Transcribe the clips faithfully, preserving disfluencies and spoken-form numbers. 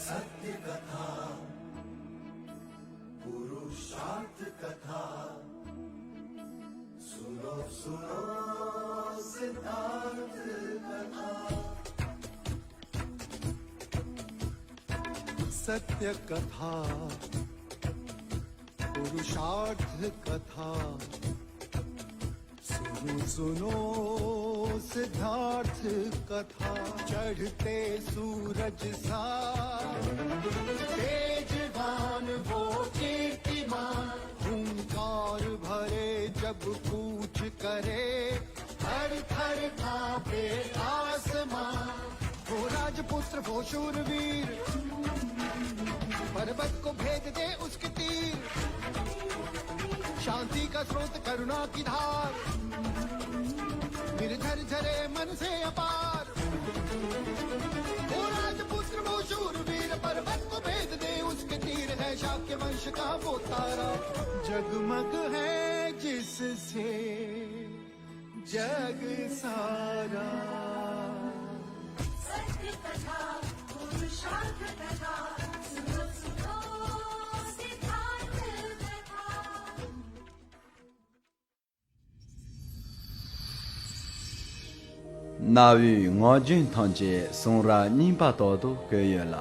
सत्य कथा, पुरुषार्थ कथा, सुनो सुनो सिद्धार्थ कथा। सत्य कथा, पुरुषार्थ कथा, सुनो सुनो सिद्धार्थ कथा। चढ़ते सूरज सा तेजवान वो कीर्तिमान, हुंकार भरे जब कूच करे, थर थर कांपे आसमां। वो राजपुत्र वो शूरवीर, पर्वत को भेद दे उसके तीर। शांति का स्रोत करुणा की धार, निर्झर झरे मन से अपार। वो राजपुत्र वो शूरवीर, पर्वत को भेद दे उसके तीर। है शाक्य वंश का वो तारा, जगमग है जिससे जग सारा। सत्य कथा, पुरुषार्थ कथा, सुनो सुनो सिद्धार्थ कथा। གནའ་བོའི་ངག་རྒྱུན་ཐམས་ཅད་ཟུང་ར་གཉིས་པ་དག་ཏུ་བཀོད་ཡོད་ལ།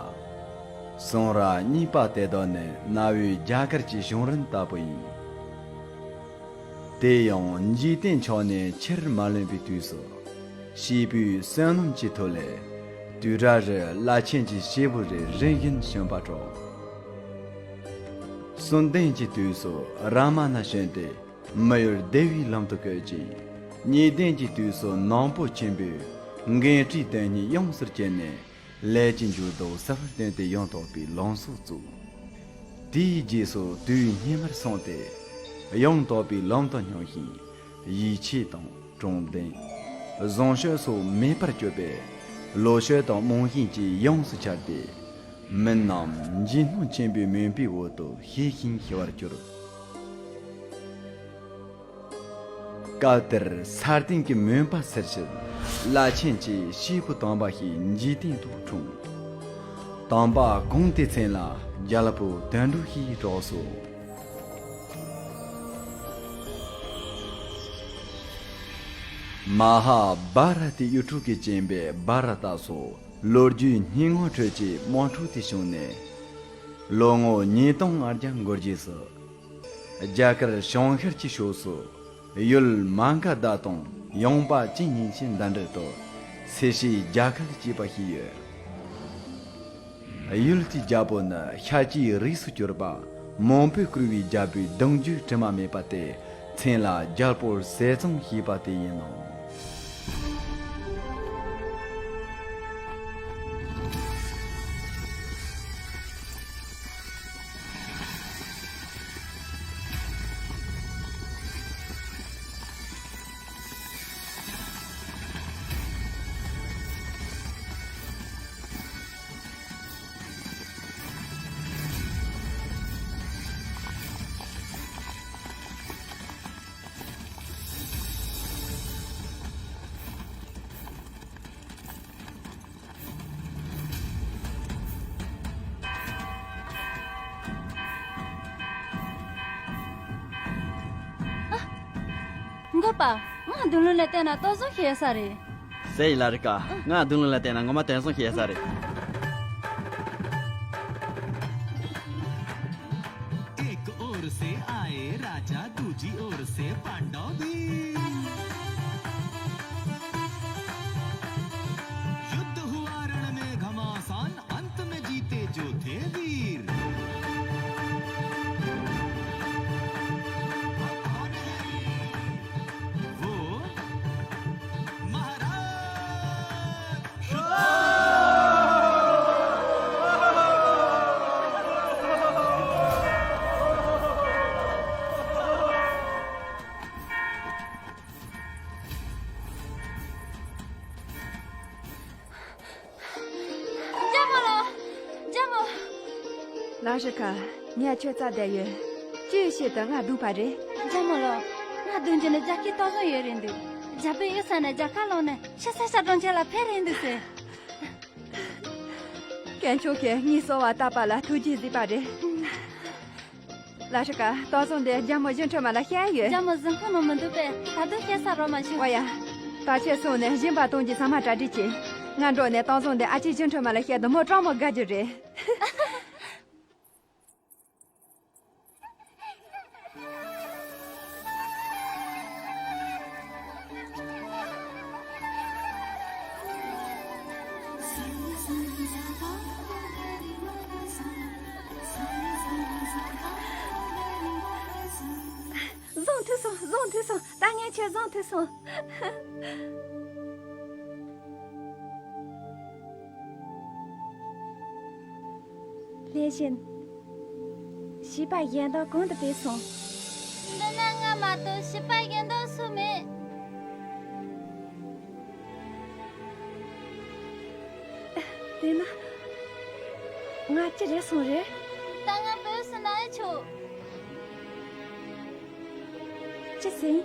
ཟུང་ར་གཉིས་པ་དེ་དག་ནི་གནའ་བོའི་རྒྱ་གར་གྱི་བྱུང་རིམ་ལྟ་བུ་ཡིན། དེ་ཡང་འཇིག་རྟེན་མཆོག་ནས་ཕྱིར་མ་ལོན་པའི་དུས་སུ། སྐྱེས་བུའི་བསོད་ནམས་ཀྱི་མཐུ་ལས། དུས་རབས་རེར་བླ་ཆེན་གྱི་སྐྱེས་བུ་རེ་རེ་བཞིན་བྱོན་པ་གྲོགས། གསུམ་ལྡན་གྱི་དུས་སུ་རཱ་མ་ན་བྱོན་ཏེ། མི་ཡུལ་བདེ་བའི་ལམ་དུ་བཀོད་ཅིང་། གཉིས་ལྡན་གྱི་དུས་སུ་ནག་པོ་ཆེན་པོས་འགན་འཁྲིའི་དོན་གཉེར་ཡོངས་སུ་བརྗེད་ནས། ལས་ཀྱི་འགྱུར་ལྡོག་གསར་བར་བསྟན་ཏེ་ཡང་དག་པའི་ལམ་སྲོལ་བཙུགས། དེའི་རྗེས་སུ་དུས་སྙེ་མར་སོང་སྟེ། ཡང་དག་པའི་ལམ་དུ་སྙུང་ཞིང་། ཡིད་ཆེས་དང་དྲང་བདེན། བཟང་སྤྱོད་སོགས་མེད་པར་གྱུར་པས། ལོ་ཤོད་དང་རྨོངས་ཞེན་གྱིས་ཡོངས་སུ་འཆར་ཏེ། མི་རྣམས་འཇིགས་སྣང་ཆེན་པོའི་མུན་པའི་འོག་ཏུ་ཤི་ཞིང་ཤི་བར་གྱུར། སྐབས་དེར་ས་སྟེང་གི་མུན་པ་སེལ་ཕྱིར། བླ་ཆེན་གྱིས་སྐྱེས་བུ་དམ་པ་ཞིག་འཇིག་རྟེན་དུ་འཁྲུངས། དམ་པ་གང་དེའི་མཚན་ལ་རྒྱལ་པོ་དོན་གྲུབ་ཞེས་གྲགས་སོ། མ་ཧཱ་བྷཱ་ར་ཏའི་གཡུལ་འཕྲོག་གི་རྐྱེན་པས་བྷཱ་ར་ཏ་སོགས་ལོ་རྒྱུས་སྙན་ངག་ཁྲོད་ཀྱི་དམག་འཁྲུག་དེ་བྱུང་ནས། ལོ་ངོ་ཉིས་སྟོང་ལྔ་བརྒྱ་འགོར་རྗེས་སུ། རྒྱ་གར་བྱང་ཤར་གྱི་ཕྱོགས་སུ་ཡུལ་མ་ག་དྷ་དང་ཡངས་པ་ཅན་ཉིན་བྱེད་ཟླ་འབྲེལ་དུ་སེ་ཤའི་རྒྱལ་ཁབ་ཅེས་པ་ཞིག་ཡོད། ཡུལ་དེའི་རྒྱལ་པོ་ནི་ཤཱཀྱའི་རིགས་སུ་གྱུར་པ་མང་པོས་བསྐོར་བའི་རྒྱལ་པོའི་གདུང་རྒྱུད་དྲི་མ་མེད་པ་སྟེ། མཚན་ལ་རྒྱལ་པོ་ཟས་གཙང་ཞེས་པ་དེ་ཡིན་ནོ། འགོ་པ། ང་མདུན་ལམ་ལ་བལྟས་ན་ལྟོ་བཟོ་ཤེས་ས་རེད། ཟེར་ཡི་ལ་རི་ཀ། ང་མདུན་ལམ་ལ་བལྟས་ན་ངོ་མ་དོན་བཟང་ཤེས་ས་རེད། एक ओर से आए राजा, दूजी ओर से पांडव भी। युद्ध हुआ रण में घमासान, अंत में जीते जो थे वीर। वो महाराज। རྒྱལ་མོ་ལགས། རྒྱལ་མོ། ལ་ཧྲི་ཁ། ངས་ཁྱོད་བཙལ་བསྡད་ཡོད། ཅི་ཡི་ཆེད་དུ་ང་བརྡུངས་པ་རེད། རྒྱལ་མོ་ལགས། ང་བརྡུངས་རྒྱུ་ནི་རྒྱལ་ཁའི་ལྟོ་བཟོ་ཡོད་རེད་འདུག་རྒྱལ་པོའི་ཡུལ་ས་ནས་རྒྱལ་ཁ་བླངས་ནས་ཤི་ས་ཤ་གྲོང་ཁྱེར་ལ་ཕེབས་རེད་འདུག་ཟེར། དཔལ་མཆོག་གིས་ངའི་གསོལ་བ་བཏབ་པ་ལ་ཐུགས་རྗེས་གཟིགས་པ་རེད། ལ་ཧྲི་ཀ། སྟག་བཟང་དེ་རྒྱལ་མོ་བཞི་ཁྲི་མ་ལ་བཤད་ཡོད། རྒྱལ་མོ་གཟིམ་ཁང་ནང་མི་འདུག་པས། ད་དུང་བཤད་ས་རོགས་མ་བྱུང་། ཨོ་ཡ། ད་ཁྱེད་སོང་ནས་སྦྱིན་པ་གཏོང་རྒྱུའི་ཟ་མ་གྲ་སྒྲིག་བྱེད། ང་འགྲོ་ནས་སྟག་བཟང་དེ་ཨ་ཅེ་བཞི་ཁྲི་མ་ལ་བཤད་དུས་མོ་སྤྲང་མོ་དགའ་རྒྱུ་རེད། བཟུང་ཐུབ་སོང་། བཟུང་ཐུབ་སོང་། ད་ངས་ཁྱེད་བཟུང་ཐུབ་སོང་། ལྷན་ཞིན། བྱིས་པ་གཞན་དག་གང་དུ་བུད་སོང་། འདི་ན་ང་མ་གཏོགས་བྱིས་པ་གཞན་དག་སུ་མེད། དེས་ན། ང་ཅི་རེད་སོང་རེད། ད་ང་བུད་སོང་ན་ཨེ་ཆོག་ཅི་ཟེར།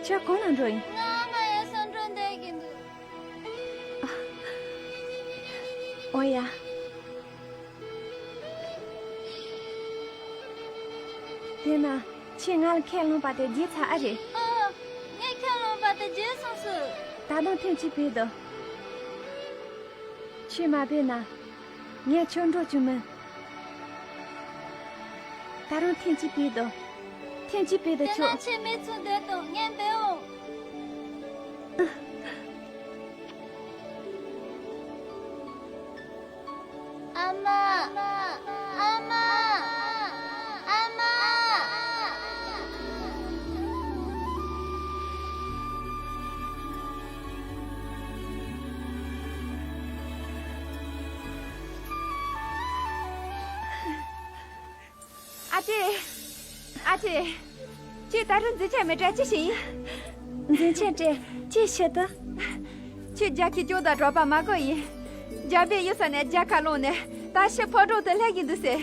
ཁྱོད་གང་ལ་འགྲོ་ཡིན། ང་ཨ་མ་ཡར་སོང་འགྲོ་བསྡད་ཀྱི་འདུག་ཨོ་ཡ། དེས་ན། ཁྱེད་ང་ལ་ཁས་བླངས་པ་དེ་བརྗེད་ཚར་ཨ་རེད། ཨོ། ངས་ཁས་བླངས་པ་དེ་བརྗེད་སོང་ཟེར། ད་དུང་ཐེངས་གཅིག་བུད་དོ། ཁྱོད་མ་བུད་ན། ངས་ཁྱོད་འགྲོ་རྒྱུ་མིན། ད་རུང་ཐེངས་གཅིག་བུད་དོ། ཐེངས་གཅིག་བུད་དོ་ཁྱོད། དེ་ན་ཁྱེད་མི་ཚོ་སྡོད་དང་། ངས་འབད་འོང་། ཨ་མ། ཨ་མ། ཨ་མ། ཨ་ཅེ། ཨ་ཅེ། ཁྱེད་ད་རུང་འཛིན་ཆས་མེད་དྲ་ཅི་ཞིག་ཡིན། འཛིན་ཆས་སྤྲད། ཅི་བྱེད་དུ། ཁྱེད་རྒྱལ་ཁའི་སྐྱོ་དང་གྲོད་པ་མ་གོ་ཡིན། རྒྱལ་པོའི་གཡུལ་ས་ནས་རྒྱལ་ཁ་ལོངས་ནས་ད་ཕྱི་ཕོ་བྲང་དུ་སླེབས་ཀྱི་འདུག་ཟེར།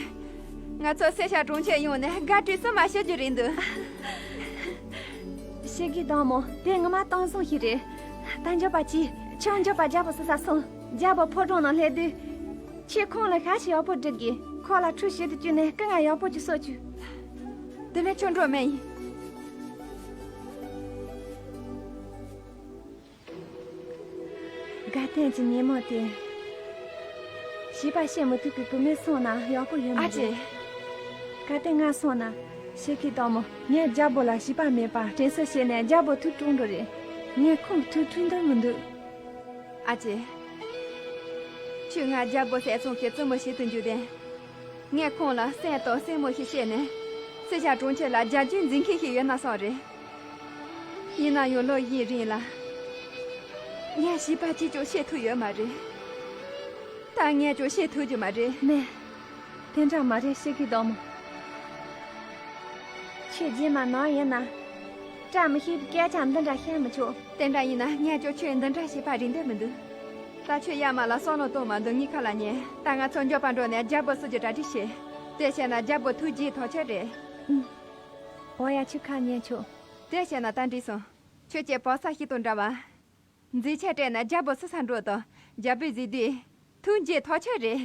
ང་ཚོ་སེར་སྐྱ་གྲོང་ཁྱེར་ཡོང་ནས་དགའ་སྤྲོའི་བསུ་མ་ཞུ་རྒྱུ་རེད་འདུག་ཤེས་ཀྱི་དང་མོ་དེ་ངོ་མ་སྟོང་བཟང་ཞིག་རེད། ད་འགྱོད་པ་ཅི། ཁྱོད་འགྱོད་པ་རྒྱལ་པོ་སུ་ས་སོང་། རྒྱལ་པོ་ཕོ་བྲང་ནང་སླེབས་དུས། ཁྱེད་ཁོང་ལ་ཤ་ཞིག་ཡག་པོ་སྒྲིག་གི་ཁོ་ལ་ཁྲུས་བྱེད་དུ་བཅུག་ནས་སྐུ་ངལ་ཡག་པོ་ཅིག་གསོ་བཅུག་དེ་ལས་ཁྱོད་འགྲོ་མེད་ཡིན། དགའ་ལྡན་གྱི་ཉིན་མོ་དེ། བྱིས་པ་བཤད་མི་ཐུབ་པའི་བུད་མེད་སོང་ན་ཡག་པོ་ཡོད་མ་ཨ་ཅེ། རེད། གལ་ཏེ་ང་སོང་ན། ཤེས་ཀྱི་དང་མོ་ངས་རྒྱལ་པོ་ལ་བྱིས་པ་མེད་པ་དྲན་གསོ་བྱས་ནས་རྒྱལ་པོ་ཐུགས་དཀྲུགས་འགྲོ་རེད། ངས་ཁོང་ཐུགས་དཀྲུགས་འདོད་མི་འདུག་ཨ་ཅེ། ཁྱོས་ང་རྒྱལ་པོ་ཟས་གཙང་གི་བཙུན་མོ་བྱེད་དུ་འཇུག་དེ། ངས་ཁོང་ལ་སེམས་དང་སེམས་མོ་ཞིག་བཤད་ནས། སེར་སྐྱ་གྲོང་ཁྱེར་ལ་རྒྱལ་རྒྱུའི་འཛིན་མཁན་ཞིག་ཡོད་ན་བསམ་རེད། ཡིན་ན་ཡང་ལོ་བཞིའི་རིང་ལ། ངས་བྱིས་པ་གཅིག་ཀྱང་བཤད་ཐུབ་ཡོད་མ་རེད། ད་ངས་ཀྱང་བཤད་ཐུབ་རྒྱུ་མ་རེད། མེད། དེ་འདྲ་མ་རེད། ཤེས་ཀྱི་དང་མོ། ཁྱོད་རྗེས་མ་ནམ་ཡིན་ན། བཀྲ་མི་ཤིས་པའི་སྐད་ཆ་འདི་འདྲ་བཤད་མི་ཆོག་དེ་འདྲ་ཡིན་ན་ངས་ཀྱང་ཁྱོད་འདི་འདྲ་བྱེད་པ་རིག་འདོད་མི་འདུག་ད་ཁྱོད་ཡར་མར་ལ་བསམ་བློ་གཏོང་མ་འདུག་ངའི་ཁ་ལ་ཉན། ད་ང་ཚོ་འགྱོད་པ་འགྲོ་ནས་རྒྱལ་པོ་བསུ་རྒྱུ་གྲ་སྒྲིག་བྱེད། དེ་བྱས་ན་རྒྱལ་པོ་ཐུགས་རྗེ་ཐག་ཆོད་རེད། ཨུམ། འོ་ཡ། ཁྱོད་ཁ་ཉན་ཆོག་དེ་བྱས་ན་ད་འགྲིག་སོང་། ཁྱོད་ཀྱི་བག་ཚ་ཞིག་དང་འདྲ་བ། མཛེས་ཆ་སྤྲད་ན་རྒྱལ་པོ་སུ་ས་འགྲོ་དང་རྒྱལ་པོས་གཟིགས་དུས། ཐུགས་རྗེ་ཐག་ཆོད་རེད།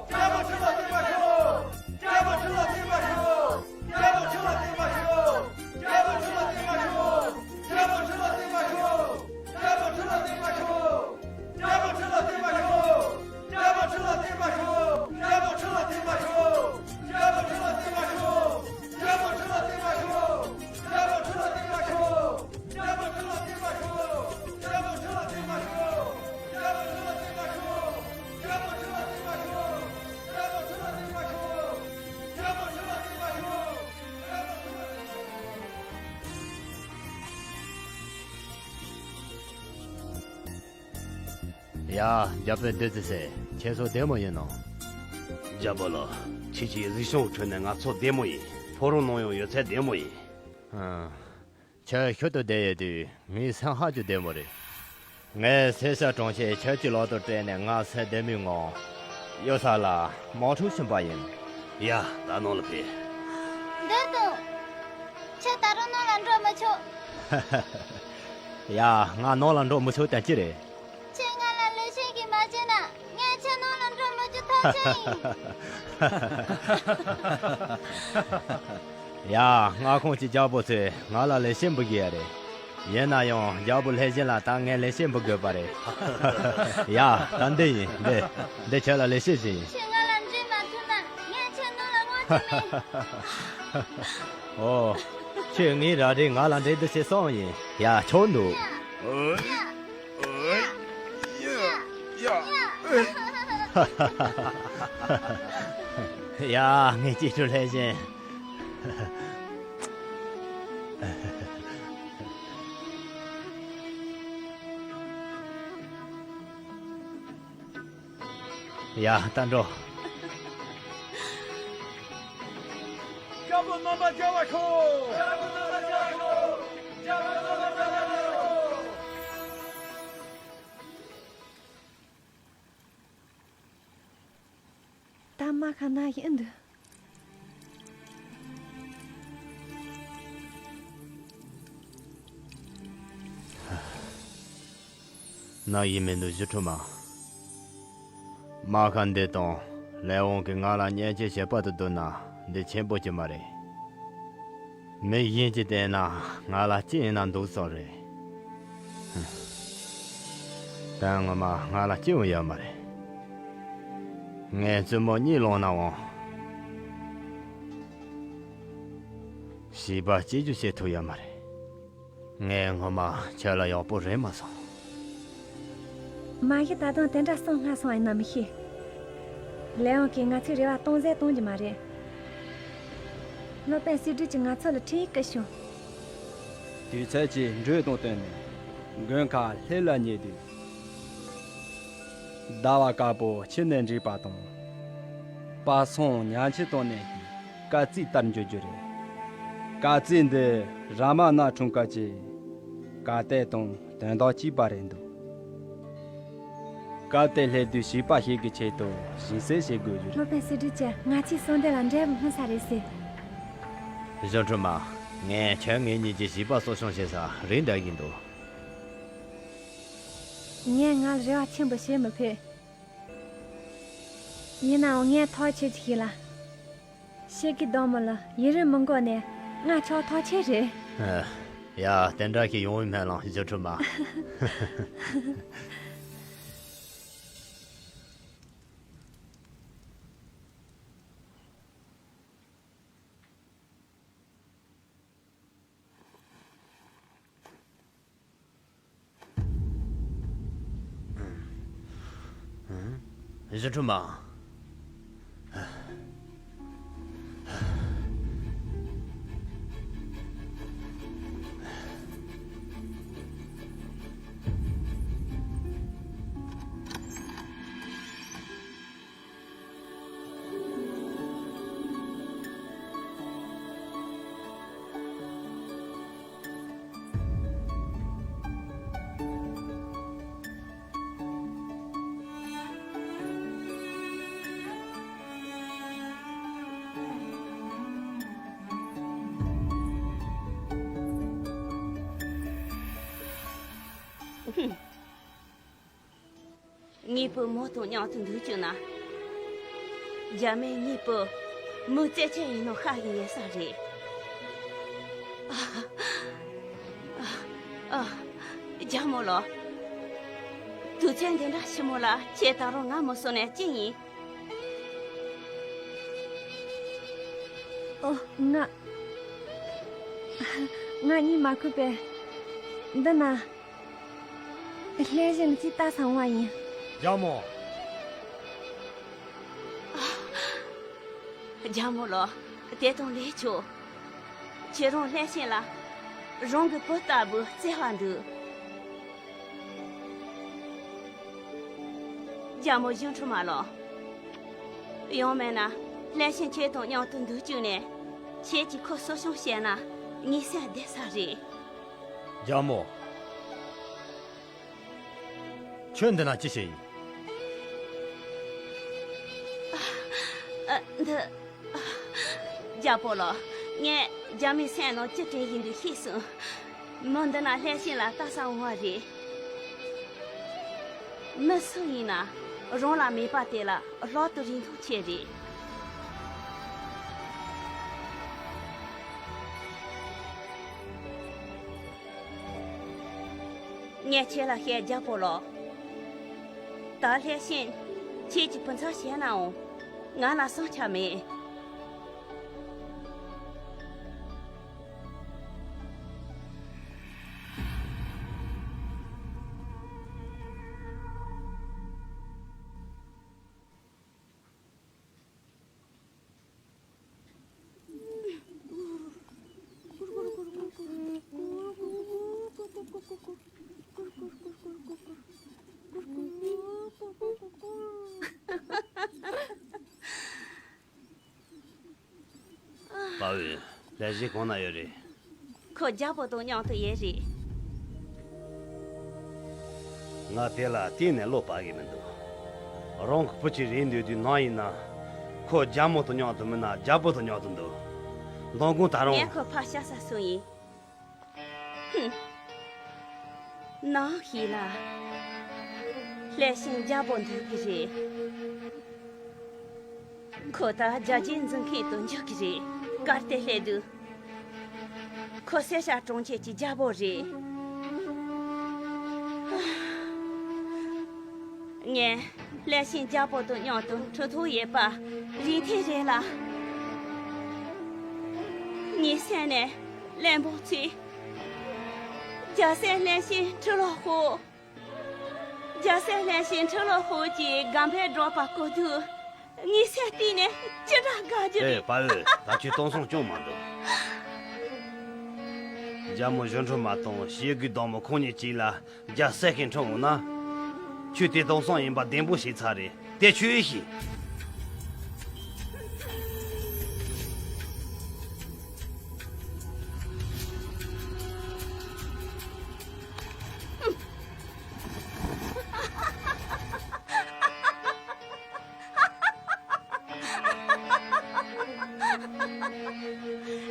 རྒྱལ་པོ་ཁྲི་ལ་བརྟན་པར་ཤོག་རྒྱལ་པོ་ཁྲི་ལ་བརྟན་པར་ཤོག་རྒྱལ་པོ་ཁྲི་ལ་བརྟན་པར་ཤོག་རྒྱལ་པོ་ཁྲི་ལ་བརྟན་པར་ཤོག་རྒྱལ་པོ་ཁྲི་ལ་བརྟན་པར་ཤོག་རྒྱལ་པོ་ཁྲི་ལ་བརྟན་པར་ཤོག་རྒྱལ་པོ་ཁྲི་ལ་བརྟན་པར་ཤོག་རྒྱལ་པོ་ཁྲི་ལ་བརྟན་པར་ཤོག་རྒྱལ་པོ་ཁྲི་ལ་བརྟན་པར་ཤོག་རྒྱལ་པོ་ཁྲི་ལ་བརྟན་པར་ཤོག་རྒྱལ་པོ་ཁྲི་ལ་བརྟན་པར་ཤོག་རྒྱལ་པོ་ཁྲི་ལ་བརྟན་པར་ཤོག་རྒྱལ་པོ་ཁྲི་ལ་བརྟན་པར་ཤོག་རྒྱལ་པོ་ཁྲི་ལ་བརྟན་པར་ཤོག་རྒྱལ་པོ་ཁྲི་ལ་བརྟན་པར་ཤོག་རྒྱལ་པོ་ཁྲི་ལ་བརྟན་པར་ཤོག་རྒྱལ་པོ་ཁྲི་ལ་བརྟན་པར་ཤོག་ཡ། རྒྱལ་པོ་བདུད་རྩི་སེ། ཁྱེད་ཚོ་བདེ་མོ་ཡིན་ནམ། རྒྱལ་པོ་ལགས། ཁྱེད་ཀྱི་གཟིགས་ཞིབ་ཁྲོད་ནས་ང་ཚོ་བདེ་མོ་ཡིན། ཕོ་བྲང་ནང་ཡང་ཡོད་ཚད་བདེ་མོ་ཡིན། ཨང་། ཁྱེད་ཤུལ་དུ་བསྡད་ཡོད་དུས་ངའི་སེམས་ཧ་ཅང་བདེ་མོ་རེད། ངས་སེར་སྐྱ་གྲོང་ཁྱེར་ཁྱེད་ཀྱི་ལག་ཏུ་སྤྲད་ནས་ང་སེམས་བདེ་མོའི་ངང་གཡུལ་ས་ལ་དམག་འཁྲུག་ཕྱིན་པ་ཡིན། ཡ། ད་ནང་ལ་ཕེབས། འདིར་དང་། ཁྱེད་ད་རུང་ནང་ལ་འགྲོ་མི་ཆོག་ཡ། ང་ནང་ལ་འགྲོ་མི་ཆོག་དོན་ཅི་རེད། ཁྱེད་ང་ལ་ལུས་ཤེས་ཀྱི་མ་བྱེད། ཡ། མངའ་ཁོངས་ཀྱི་རྒྱལ་པོ་ཚོས་ང་ལ་ལེགས་བཤད་འབུལ་གྱི་ཡ་རེད། ཡིན་ན་ཡང་རྒྱལ་པོ་ལྷས་བྱིན་ལ་ད་ངས་ལེགས་བཤད་འབུལ་དགོས་པ་རེད། ཡ། ད་འདི་ཡིན། འདི། འདི་ཁྱོད་ལ་ལེགས་བཤད་ཞིག་ཡིན། ཁྱེད་ང་ལ་འདྲེ་མ་ཐུབ་ན་ངས་ཁྱེད་ནང་ལ་དབང་ཆ་མེད། ཨོ། ཁྱོད་ངའི་རལ་གྲིས་ང་ལ་འདྲེ་འདི་བྱེད་སོང་ཡིན། ཡ། ཁྱོད་འདུག་ཨོ། ཨོ། ཡ། ཡ། ཡ། ངའི་གཅེས་ཕྲུག་ལྷས་བྱིན། ཡ། ད་འགྲོ། རྒྱལ་པོ་རྣམ་པར་རྒྱལ་བར་ཤོག་རྒྱལ་པོ་རྣམ་པར་རྒྱལ་བར་ཤོག་རྒྱལ་པོ་རྣམ་པར་རྒྱལ་བར་ཤོག་ད་མ་ཁ་ན་ཡིན་འདུག་ན་ཡིན་མི་འདུག་གཞི་ཁྲོ་མ། མ་ཁ་འདི་དང་ལས་དབང་གིས་ང་ལ་བརྙས་བཅོས་བྱེད་པ་དུ་བསྡུར་ན་འདི་ཆེན་པོ་ཅིག་མ་རེད། མི་གཞན་གྱིས་བལྟས་ན་ང་ལ་ཅི་ཡིན་ན་འདུག་བསམ་རེད། ད་ངོ་མ་ང་ལ་ཅི་ཡང་ཡོད་མ་རེད། ངས་བཙུན་མོ་གཉིས་བླངས་ནའང་བྱིས་པ་གཅེས་འཛིན་བྱེད་ཐུབ་ཡོད་མ་རེད། ངས་ངོ་མ་ཁྱོད་ལ་ཡག་པོ་རེད་མ་སོང་། མ་གཞི་ད་དུང་དེ་འདྲ་གསང་སྔ་སོང་ཡིན་ན་མི་ཤེས། ལས་དབང་གིས་ང་ཚོའི་རེ་བ་སྟོང་ཟད་གཏོང་རྒྱུ་མ་རེད། སློབ་དཔོན་སྲིད་སྒྲུབ་ཀྱིས་ང་ཚོ་ལ་འཕྲིན་ཡིག་བསྐུར་བྱུང་། དུས་ཚོད་ཀྱི་འགྲོས་དང་བསྟུན་ནས་མགོན་ཁང་ལྷས་ལ་ཉེ་དུས། ཟླ་བ་དཀར་པོ་ཕྱི་ནས་འགྲིག་པ་དང་། དཔག་བསམ་ཉམས་ཆག་བཏང་ནས་སྐར་རྩིས་ལྟར་འགྱུར་རྒྱུ་རེད། སྐར་རྩིས་འདི་རཱ་མ་ན་འཁྲུངས་སྐར་གྱི་སྐར་ཏེ་དང་དོན་དག་གཅིག་པ་རེད་འདུག་སྐབས་དེར་སླེབས་དུས་བྱིས་པ་ཞིག་གི་ཆེད་དུ་ཞིབ་གསལ་བྱེད་དགོས་རྒྱུ་རེད། སློབ་དཔོན་སྲིད་སྒྲུབ་ཀྱིས་ང་ཚོའི་གསུང་དོན་ལ་འབྲས་བུ་སྨིན་ས་རེད་ཟེར། གཞུང་སྒྲོལ་མ། ངས་ཁྱོད་ངེད་གཉིས་ཀྱི་བྱིས་པ་གསོ་སྐྱོང་བྱེད་ས་རེད་འདོད་ཀྱི་འདུག་ངས་ང་ལ་རེ་བ་ཆེན་པོ་བྱེད་མི་ཕོད། ཡིན་ནའང་ངས་ཐག་ཆོད་ཅིག་བྱེད་ལ། ཤེལ་གྱི་སྡོང་མོ་ལ་ཡུན་རིང་མི་འགོར་ནས་ང་ཆོག་ཐག་ཆོད་རེད། ཨ། ཡ། དེ་འདྲ་ཞིག་ཡོང་བའི་སྨོན་ལམ་གཞུང་སྒྲོལ་མ། གཞུང་སྒྲོལ་མ། ངའི་བུ་མོ་དང་མཉམ་དུ་འདུག་བཅུག་ན། རྒྱ་མི་གཉིས་པོ་མི་རྩེད་ཆས་ཡིན་ནོ་ཤ་ཡིན་ཡས་ས་རེད། ཨ། ཨ། རྒྱལ་མོ་ལོ། དུས་ཚོད་འདི་འདྲ་ཞིག་མོ་ལ་ཁྱེད་ད་རུང་ང་མི་གསོ་ནས་ཅི་ཡིན། ཨོ། ང་། ང་གཉིད་མ་ཁུག་པས། འདི་ན། ལྷས་བྱིན་ཅིག་ལྟ་ས་འོང་བ་ཡིན། རྒྱལ་མོ། རྒྱལ་མོ་ལོ། དེ་དང་ལས་ཆོག་ཁྱེད་རང་ལྷས་བྱིན་ལ་རང་གི་བུ་ལྟ་བུ་བརྩེ་བ་འདུག་རྒྱལ་མོ་གཞུང་སྒྲོལ་མ་ལོ། ཡང་མིན་ན་ལྷས་བྱིན་ཁྱེད་དང་མཉམ་དུ་འདུག་བཅུག་ནས་ཁྱེད་ཀྱིས་ཁོ་གསོ་སྐྱོང་བྱས་ན་ངའི་སེམས་བདེ་ས་རེད། རྒྱལ་མོ། ཁྱོད་འདི་ན་ཅི་བྱེད་ཡིན། ཨ། འདི། རྒྱལ་པོ་ལོ། ངས་རྒྱ་མིའི་སེམས་ནང་ཅི་དྲན་བཞིན་འདུག་ཤེས་སོང་། མོ་འདི་ན་ལྷས་བྱིན་ལ་ལྟ་ས་འོང་བ་རེད། མི་སུ་ཡིན་ན། རང་ལ་མེད་པ་དེ་ལ་ལྷག་ཏུ་རིན་ཐང་ཆེ་རེད། ངས་ཁྱེད་ལ་བཤད། རྒྱལ་པོ་ལགས། ད་ལྷས་བྱིན་ཁྱེད་ཀྱི་བུ་མཚམས་བཞག་ནའང་ང་ལ་བསམ་འཆར་མེད། དཔའ་བོས་ལྷས་བྱིན་གང་ན་ཡོད་རེད། ཁོ་རྒྱལ་པོ་དང་མཉམ་དུ་ཡོད་རེད། ང་དེ་ལ་གཏན་ནས་བློ་བབ་ཀྱི་མི་འདུག་རང་གི་བུ་གཅིག་རེད་འདོད་དུས་ནམ་ཡིན་ན། ཁོ་རྒྱལ་མོ་དང་མཉམ་དུ་མིན་ན་རྒྱལ་པོ་དང་མཉམ་དུ་འདུག་མདང་དགོང་ད་རུང་། ངས་ཁོ་ཕར་བཞག་ས་སོང་ཡིན། ཧུམ། ནམ་ཞིག་ལ་ལྷས་བྱིན་རྒྱལ་པོ་འདོད་ཀྱི་རེད། ཁོ་ད་རྒྱལ་རྒྱུད་འཛིན་མཁན་དུ་འགྱུར་གྱི་རེད། གལ་ཏེ་སླེབས་དུས། ཁོ་སེར་བྱེས་གྲོང་ཁྱེར་གྱི་རྒྱལ་པོ་རེད། ངས་ལྷས་བྱིན་རྒྱལ་པོ་དང་མཉམ་དུ་ཁྲི་ཐོག་ཡོད་པ་རེད་དེ་རེད་ལ། ངའི་སེམས་ནས་གླེན་པོ་ཚོས་རྒྱལ་སྲས་ལྷས་བྱིན་ཁྲི་ལོ་ཧོ། རྒྱལ་སྲས་ལྷས་བྱིན་ཁྲི་ལོ་ཧོ་གྱི་སྒམ་པའི་སྒྲོག་པ་བསྐོར་དུས། ངའི་སེམས་གཏིང་ནས་ཅི་འདྲ་དགའ་རྒྱུ། ཨེ། རེད། དཔའ་བོས་ད་ཁྱོད་སྟོང་བསམ་ཅུང་མ་འདུག་རྒྱལ་མོ་གཞོན་ནུ་མ་དང་ཞི་རྒོལ་བདག་མོ་ཁོང་གཉིས་གཅིག་ལ་རྒྱལ་སྲས་ཀྱི་འཁྲུངས་འོང་ན། ཁྱོད་དེ་སྟོང་བསམ་ཡིན་པ་བདེན་པོ་ཞིག་ཚར་རེད། དེ་ཁྱོད་ཤེས།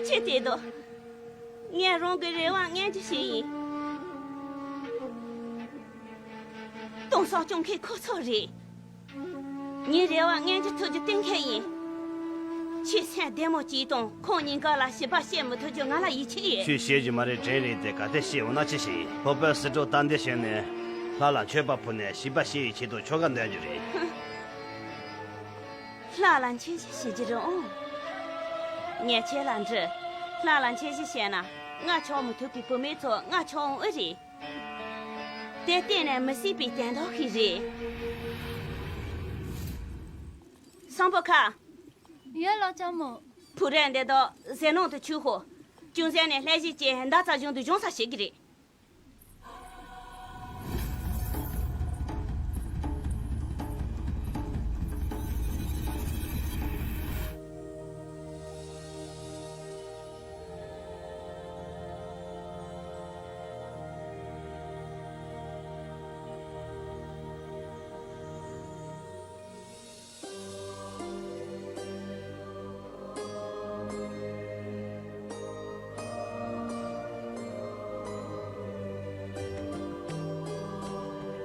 ཁྱེད་དེ་དོ། ངས་རང་གི་རེ་བ་མངོན་གྱི་ཞིག་ཡིན། སྟོང་བསམ་སྐྱོང་མཁན་ཁོ་ཚོ་རེད། ངའི་རེ་བ་མངོན་གྱི་ཐུབ་རྒྱུ་གཏན་འཁེལ་ཡིན། ཁྱེད་སེམས་བདེ་མོ་གཅིག་དང་ཁོང་གཉིས་ཀ་ལ་ཞིབ་པ་བཤད་མི་ཐུབ་རྒྱུ་ང་ལ་ཡིད་ཆེས་ཡོད། ཁྱོད་བཤད་རྒྱུ་མ་རེད་དྲན་རེད་དེ། གལ་ཏེ་བཤད་འོང་ན་ཅི་ཞིག་ཡིན། ལྷོ་པའི་སྲིད་གྲོགས་རྟ་མགྲིན་ཞོན་ནས་ལྷ་ལ་མཆོད་པ་ཕུལ་ནས་ཞིབ་པ་བཤད་ཡའི་ཆེད་དུ་ཁྱོ་ག་འདོན་རྒྱུ་རེད། ལྷ་ལ་མཆོད་ཞིབ་བྱེད་རྒྱུ་རེད་ཨང་། ངས་ཁྱེད་ལ་འདྲི། ལྷ་ལ་མཆོད་ཞིབ་བྱས་ན་ང་ཆགས་མི་ཐུབ་པའི་བུད་མེད་ཚོ་ང་ཆགས་འོང་ཨེ་རེད། དེ་གཏན་ནས་མི་སྲིད་པའི་དོན་དག་ཞིག་རེད། སམ་བྷོ་ཁ། ཡོད་ལགས་ལྕམ་མོ། བུ་རས་འདི་དག་ཟས་ནང་དུ་ཆུག་ཤོག་ཅུང་ཟད་ནས་ལྷས་བྱིན་གྱིས་མདའ་རྩ་གཞུང་དུ་བྱུང་ས་བྱེད་ཀྱི་རེད།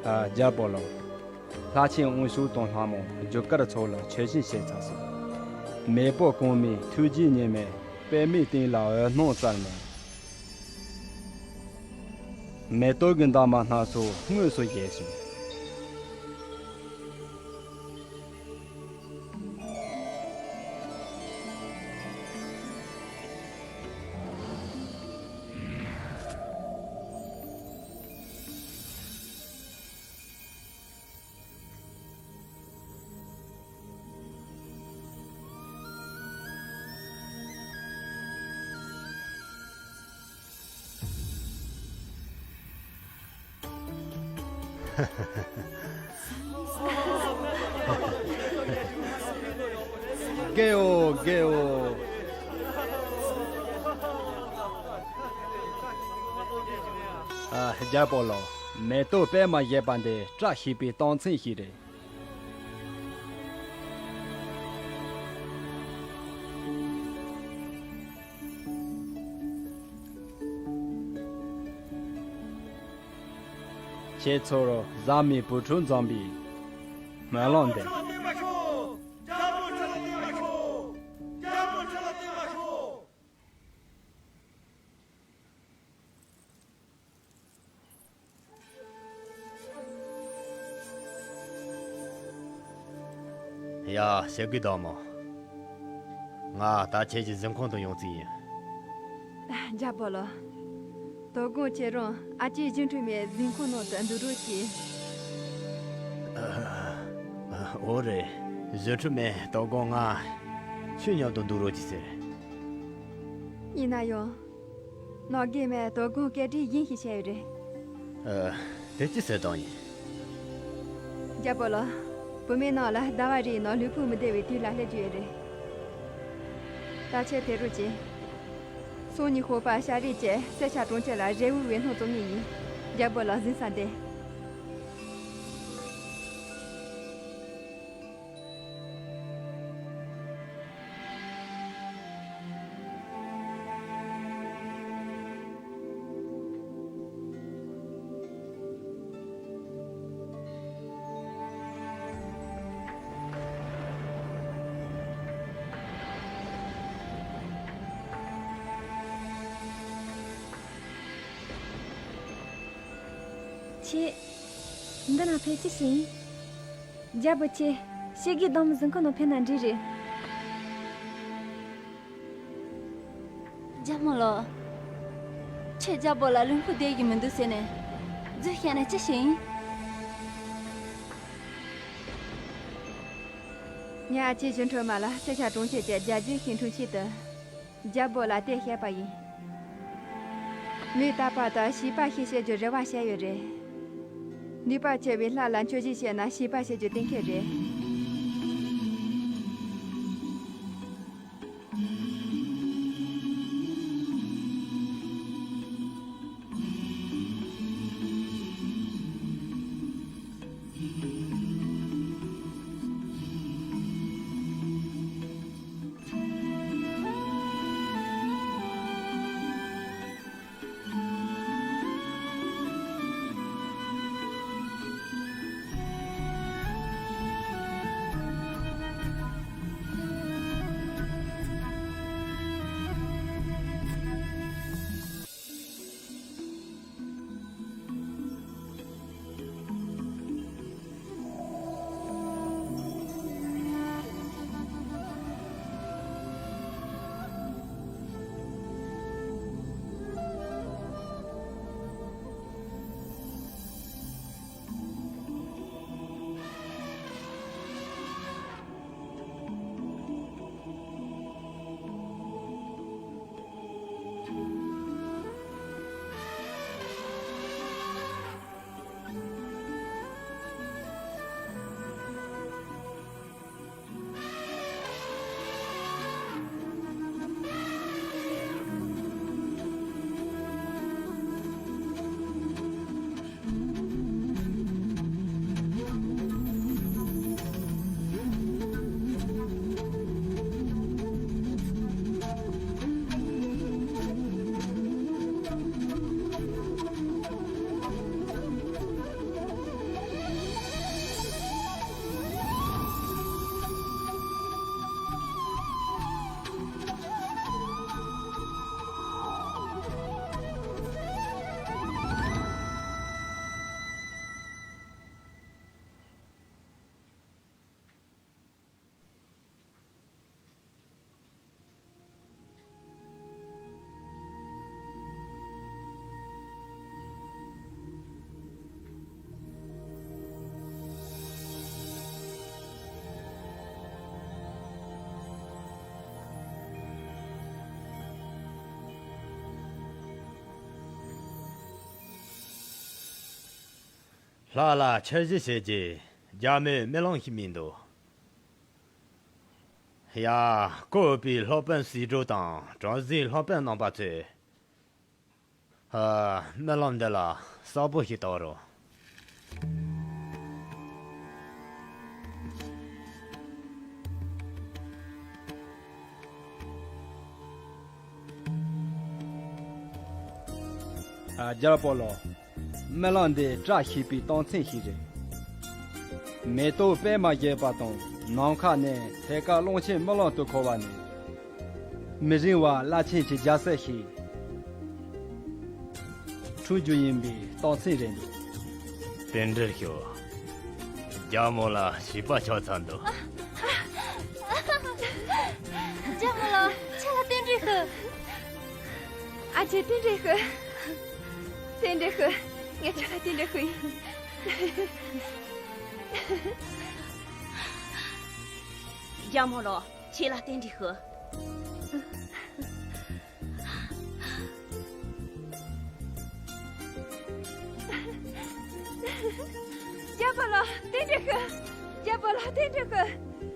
ཨ། རྒྱལ་པོ་ལགས། ལྷ་ཆེན་དབང་ཕྱུག་དང་ལྷ་མོ་རྒྱུ་སྐར་ཚོགས་ལ་མཆོད་སྦྱིན་བྱས་ཚར་སོང་། མེས་པོ་གོང་མའི་ཐུགས་རྗེའི་ཉི་མས་པདྨའི་སྟེང་ལ་འོད་སྣང་བཙལ་ནས། མེ་ཏོག་གི་འདབ་མ་སྣ་ཚོགས་དངོས་སུ་བཞད་བྱུང་། རྒྱལ་བོ། རྒྱལ་བོ། ཨ། རྒྱལ་པོ་ལགས། མེ་ཏོག་པད་མ་བཞད་པ་འདི་བཀྲ་ཤིས་པའི་རྟགས་མཚན་ཞིག་རེད། ཁྱེད་ཚོར་བཟའ་མའི་བུ་ཕྲུག་འཛོམས་པའི་ མ་ལོག་འདི། ཡ། ཞེ་གི་དོ་མོ། ང་ད་ཁྱེད་ཀྱི་གཟིམ་ཁང་དུ་ཡོང་རྩིས་ཡིན། རྒྱལ་པོ་ལགས། དོ་དགོང་ཁྱེད་རང་ཨ་ཅེ་གཞུང་འཕྲུལ་མའི་གཟིམ་ཁང་ནང་དུ་འདུག་རོགས་གྱིས། འོ་རེད། གཞུང་འཕྲུལ་མས་དོ་དགོང་ང་ཁྱོད་མཉམ་དུ་འདུག་རོགས་གྱིས་ཟེར། ཡིན་ན་ཡང་། ནོར་རྒྱས་མས་དོ་དགོང་སྐད་འདྲི་ཡིན་ཞེས་བཤད་ཡོད་རེད། ཨ། དེ་ཅི་ཟེར་དང་ཡིན། རྒྱལ་པོ་ལགས། བུད་མེད་རྣམས་ལ་ཟླ་བ་རེའི་ནང་ལུས་ཕུང་མི་བདེ་བའི་དུས་ལ་སླེབས་རྒྱུ་ཡོད་རེད། ད་ཆ་དེ་རུ་ཅི། སང་ཉིན་ཤོག་པ་ཤ་རིགས་བཅས་སེར་ཤ་གྲོང་ཁྱེར་ལ་རེ་འུར་བའི་སྣང་ཚོར་ངེས་ཡིན། རྒྱལ་པོ་ལགས་གཟིམ་ས་འདི། ཁྱེད། འདི་ན་ཕེབས་ཅི་ཞིག་ཡིན། རྒྱལ་པོ་ཁྱེད། ཞེ་གི་དོ་མོ་གཟིམ་ཁང་ནང་ཕེབས་ན་འགྲིག་རེད། རྒྱལ་མོ་ལགས། ཁྱེད་རྒྱལ་པོ་ལ་ལུས་ཕུང་བདེ་གི་མི་འདུག་ཟེར་ནས། རྫུན་བཤད་ན་ཅི་ཞིག་ཡིན། ངས་ཨ་ཅེ་གཞུང་འཕྲུལ་མ་ལ་སེར་ཤ་གྲོང་ཁྱེར་གྱི་རྒྱལ་རྒྱུད་ཤིང་དྲུང་ཆེད་དུ། རྒྱལ་པོ་ལ་དེ་བཤད་པ་ཡིན། མོས་རྟག་པར་དུ་བྱིས་པ་ཞིག་བྱེད་རྒྱུ་རེ་བ་བྱས་ཡོད་རེད། ནུས་པ་ཆེ་བའི་ལྷ་ལ་མཆོད་བརྗོད་བྱས་ན་བྱིས་པ་བྱེད་རྒྱུ་གཏན་འཁེལ་རེད། ལྷ་ལ་ཆོས་བཞིན་བྱེད་ཀྱི་རྒྱ་མོའི་རྨི་ལམ་ཞིག་རྨིས་འདུག། ཡ། བཀུར་འོས་པའི་སློབ་དཔོན་སྲིད་སྒྲུབ་དང་བྲམ་ཟེའི་སློབ་དཔོན་རྣམ་པ་ཚོས། ཨ། རྨི་ལམ་འདི་ལ་གསལ་པོ་ཞིག་བལྟ་རོགས། ཨ། རྒྱལ་པོ་ལགས། རྨི་ལམ་འདི་བཀྲ་ཤིས་པའི་རྟགས་མཚན་ཞིག་རེད། མེ་ཏོག་པད་མ་བཞད་པ་དང་ནམ་མཁའ་ནས་ཐད་ཀར་གླང་ཆེན་རྨི་ལམ་དུ་འཁོར་བ་ནི། མི་རིང་བར་བླ་ཆེན་གྱི་རྒྱལ་སྲས་ཤིག་འཁྲུངས་རྒྱུ་ཡིན་པའི་རྟགས་མཚན་རེད་འདུག་རྟེན་འབྲེལ་ཞུ། རྒྱལ་མོ་ལ་བྱིས་པ་ཆགས་ཚར་འདུག་རྒྱལ་མོ་ལགས། ཁྱེད་ལ་རྟེན་འབྲེལ་ཞུ། ཨ་ཅེ། རྟེན་འབྲེལ་ཞུ། རྟེན་འབྲེལ་ཞུ། ངས་ཁྱོད་ལ་རྟེན་འབྲེལ་ཞུ་ཡིན། རྒྱལ་མོ་ལགས། ཁྱེད་ལ་རྟེན་འབྲེལ་ཞུ། རྒྱལ་པོ་ལགས། རྟེན་འབྲེལ་ཞུ། རྒྱལ་པོ་ལགས། རྟེན་འབྲེལ་ཞུ། རྟེན་འབྲེལ་ཞུ།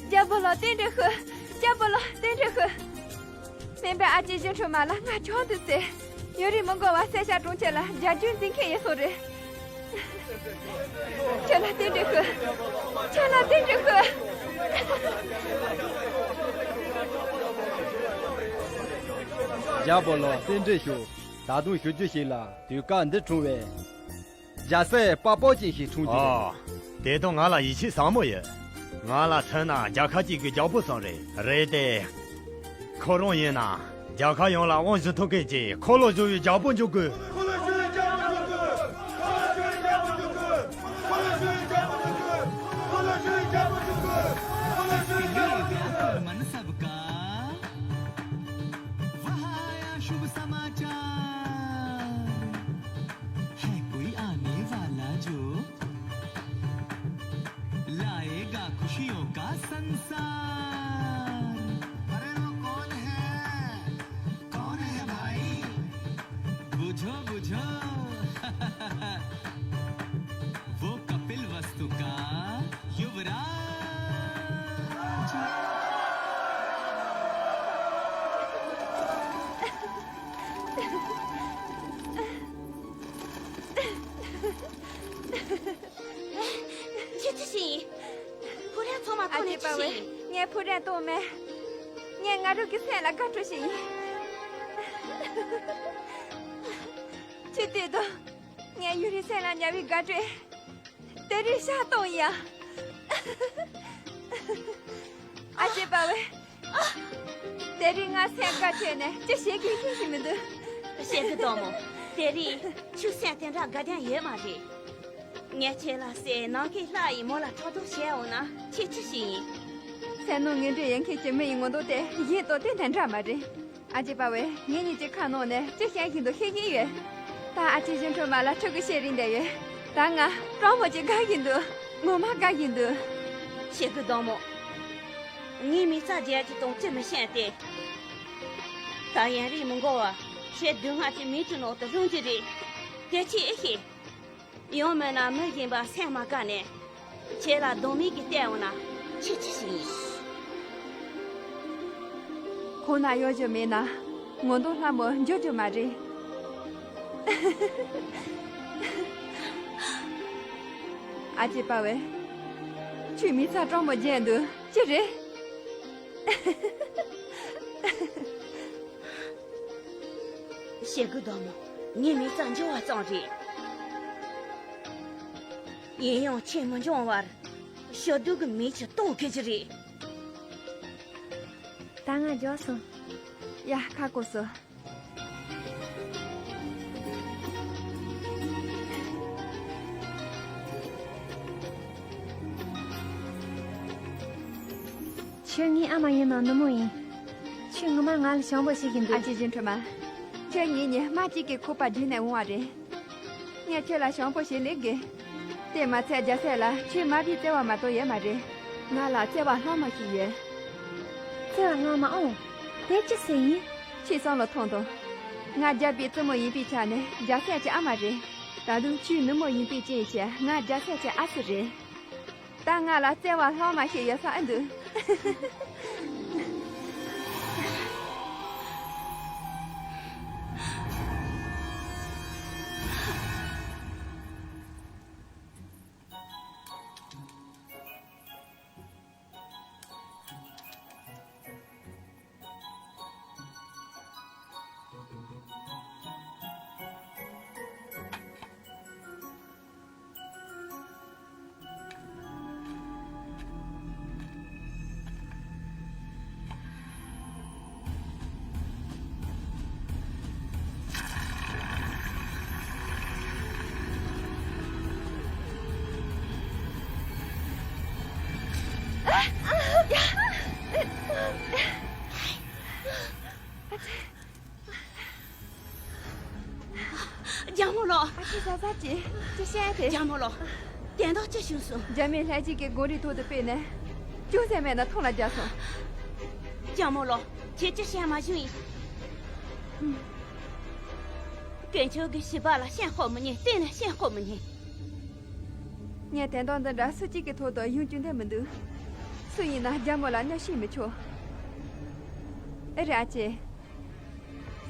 རྒྱལ་པོ་ལགས། རྟེན་འབྲེལ་ཞུ། རྒྱལ་པོ་ལགས། རྟེན་འབྲེལ་ཞུ། སྨན་པས་ཨ་ཅེ་གཞུ་འཕྲུལ་མ་ལ་ང་གྱོང་དུ་བཙལ། ཡུན་རིང་མི་འགོར་བར་སེར་ཤ་གྲོང་ཁྱེར་ལ་རྒྱལ་རྒྱུད་འཛིན་མཁན་ཡིན་སོང་རེད། ཁྱོད་ལ་རྟེན་འབྲེལ་ཞུ། ཁྱོད་ལ་རྟེན་འབྲེལ་ཞུ། རྒྱལ་པོ་ལགས། རྟེན་འབྲེལ་ཞུ། ད་དུང་ཞུ་རྒྱུ་ཞིག་ལ། དུས་སྐབས་འདིར་འཁྲུངས་པའི་རྒྱལ་སྲས་དཔའ་བོ་ཅན་ཞིག་འཁྲུངས་རྒྱུ་རེད། ཨ། དེ་དང་ང་ལ་ཡིད་ཆེས་ཟབ་མོ་ཡོད། ང་ལ་མཚོན་ན་རྒྱལ་ཁབ་ཅིག་གི་རྒྱལ་པོ་ཙམ་རེད། རེད་དེ། ཁོ་རང་ཡིན་ན་རྒྱལ་ཁབ་ཡོངས་ལ་དབང་བཟུང་ཐུབ་མཁན་གྱི་འཁོར་ལོ་བསྒྱུར་བའི་རྒྱལ་པོ་འཇུག་དགོས། ཁྱེད་ཅི་ཞིག་ཡིན། ཕོ་བྲང་ཚང་མ་ཨ་ཐོག་ནས་ཅི་ཞིག་ཡིན། ངས་ཕོ་བྲང་གཏོར་མེད། ངས་ང་རང་གི་སེམས་ལ་དགའ་སྤྲོ་ཞིག་ཡིན། ཁྱེད་ལྟོས་དང་། ངས་ཡུན་རིང་སེམས་ལ་ཉར་བའི་དགའ་སྤྲོས། དེ་རིང་ཤར་གཏོང་ཡ། ཨ་ཅེ་པ་ཝེ། དེ་རིང་ང་སེམས་དགའ་ཆེ་ནས་ཅི་བྱེད་ཀྱི་ཤེས་ཀྱི་མི་འདུག་ཞེ་གི་དོ་མོ། དེ་རིང་ཁྱོད་སེམས་དེ་འདྲ་དགའ་ལྡན་ཡོད་མ་རེད། ངས་ཁྱེད་ལ་ཟེར། ནམ་མཁའི་ལྷ་ཡིས་མོ་ལ་ཕྲག་དོག་བྱས་འོང་ན་ཁྱེད་ཅི་ཞིག་ཡིན། སེམས་ནང་ངན་འདྲེ་ཡོད་མཁན་གྱི་མི་ཡི་ངོ་གདོང་དེ་གཞན་དང་གཏན་ནས་འདྲ་མ་རེད། ཨ་ཅེ་པ་ཝེ། ངེད་གཉིས་ཀྱི་ཁ་ནང་ནས་ཅི་བཤད་བཞིན་འདུག་ཤེས་ཀྱི་ཡོད། ད་ཨ་ཅེ་གཞུ་འཕྲུལ་མ་ལ་ཕྲུ་གུ་བཤད་རིན་བསྡད་ཡོད། ད་ང་སྤྲང་མོ་ཅིག་དགའ་བཞིན་འདུག་ངོ་མ་དགའ་བཞིན་འདུག་ཞེ་གི་དོ་མོ། ངའི་མིག་རྩ་རྒྱག་རྒྱུ་དང་ཅི་མི་ཤེས་ཏེ། ད་ཡུན་རིང་མི་འགོར་བར་ཁྱེད་སྡུག་བསྔལ་གྱི་མིག་གི་ནང་དུ་ལྷུང་རྒྱུ་རེད། དེ་ཅི་ཨེ་ཤེས། ཡང་མིན་ན་མི་གཞན་པ་སེམས་མ་དགའ་ནས་ཁྱེད་ལ་སྡང་མིག་གིས་བལྟས་འོང་ན་ཁྱེད་ཅི་ཞིག་ཡིན། ཁོང་ན་གཡོ་སྒྱུ་མེད་ན་ངོ་གདོང་ལྷ་མོ་འགྱུར་རྒྱུ་མ་རེད། ཨ་ཅེ་པ་ཝེ། ཁྱོད་མིག་རྩ་སྤྲང་མོ་རྒྱས་འདུག་ཅི་རེད། ཞེ་གི་དོ་མོ། ངའི་མིག་རྩ་འགྱུར་བ་ཙམ་རེད། ཡིན་ཡང་ཁྱེད་མི་འབྱུང་བར་ཞི་སྡུག་གི་མིག་ཅིག་གཏོང་དགོས་ཀྱི་རེད། ད་ང་འབྱོར་སོང་། ཡ། ཁ་སྐོམ་སོང་། ཁྱོད་ངའི་ཨ་མ་ཡིན་ནམ་ནུ་མོ་ཡིན། ཁྱོད་ངོ་མ་ང་ལ་བྱམས་པོ་བྱེད་ཀྱི་འདུག་ཨ་ཅེ་གཞུ་འཕྲུལ་མ། ཁྱོད་ངེད་གཉིས་རྨ་གཅིག་གི་ཁུག་པ་བརྒྱུད་ནས་འོང་བ་རེད། ངས་ཁྱོད་ལ་བྱམས་པོ་ཞིག་ལས་དགོས། དེ་མ་ཚད་རྒྱལ་སྲས་ལ་ཁྱོད་མ་བུའི་བརྩེ་བ་མ་གཏོགས་ཡོད་མ་རེད། ང་ལ་བརྩེ་བ་སློང་མོ་ཞིག་ཡོད། བརྩེ་བ་སློང་མོ། ཨོ། དེ་ཅི་ཟེར་ཡིན། ཁྱེད་བསམ་བློ་ཐོངས་དང་། ང་རྒྱལ་པོའི་བཙུན་མོ་ཡིན་པའི་ཆ་ནས་རྒྱལ་སྲས་ཀྱི་ཨ་མ་རེད། ད་དུང་ཁྱོད་ནུ་མོ་ཡིན་པའི་རྐྱེན་བྱས་ང་རྒྱལ་སྲས་ཀྱི་ཨ་སྲུ་རེད། ད་ང་ལ་བརྩེ་བ་སློང་མོ་ཞིག་ཡོད་ས་ཨེ་འདུག་རྒྱལ་མོ་ལགས། ཨ་ཅེ་ཟ་ཟ་ཅེ། ཅི་བཤད་དེ། རྒྱལ་མོ་ལགས། དན་རྟགས་ཅི་བྱུང་སོང་། རྒྱ་མི་ལྷན་རྒྱས་ཀྱི་གོ་རིམ་ཐོག་ཏུ་སྤེལ་ནས། ཅུང་ཟད་མེད་ན་ཐོན་ལ་རྒྱག་སོང་། རྒྱལ་མོ་ལགས། ཁྱེད་ཅི་བཤད་མ་བྱུང་ཡིན། དཀོན་མཆོག་གི་བྱིས་པ་ལ་ཤན་ཤོར་མི་ཉན། གཏན་ནས་ཤན་ཤོར་མི་ཉན། ངས་དན་རྟགས་འདི་འདྲ་སུ་གཅིག་གི་ཐོག་ཏུ་ཡོང་རྒྱུ་འདོད་མི་འདུག་སུ་ཡིན་ན་རྒྱལ་མོ་ལ་གནོད་སྐྱེལ་མི་ཆོག་ཨེ་རེད་ཨ་ཅེ།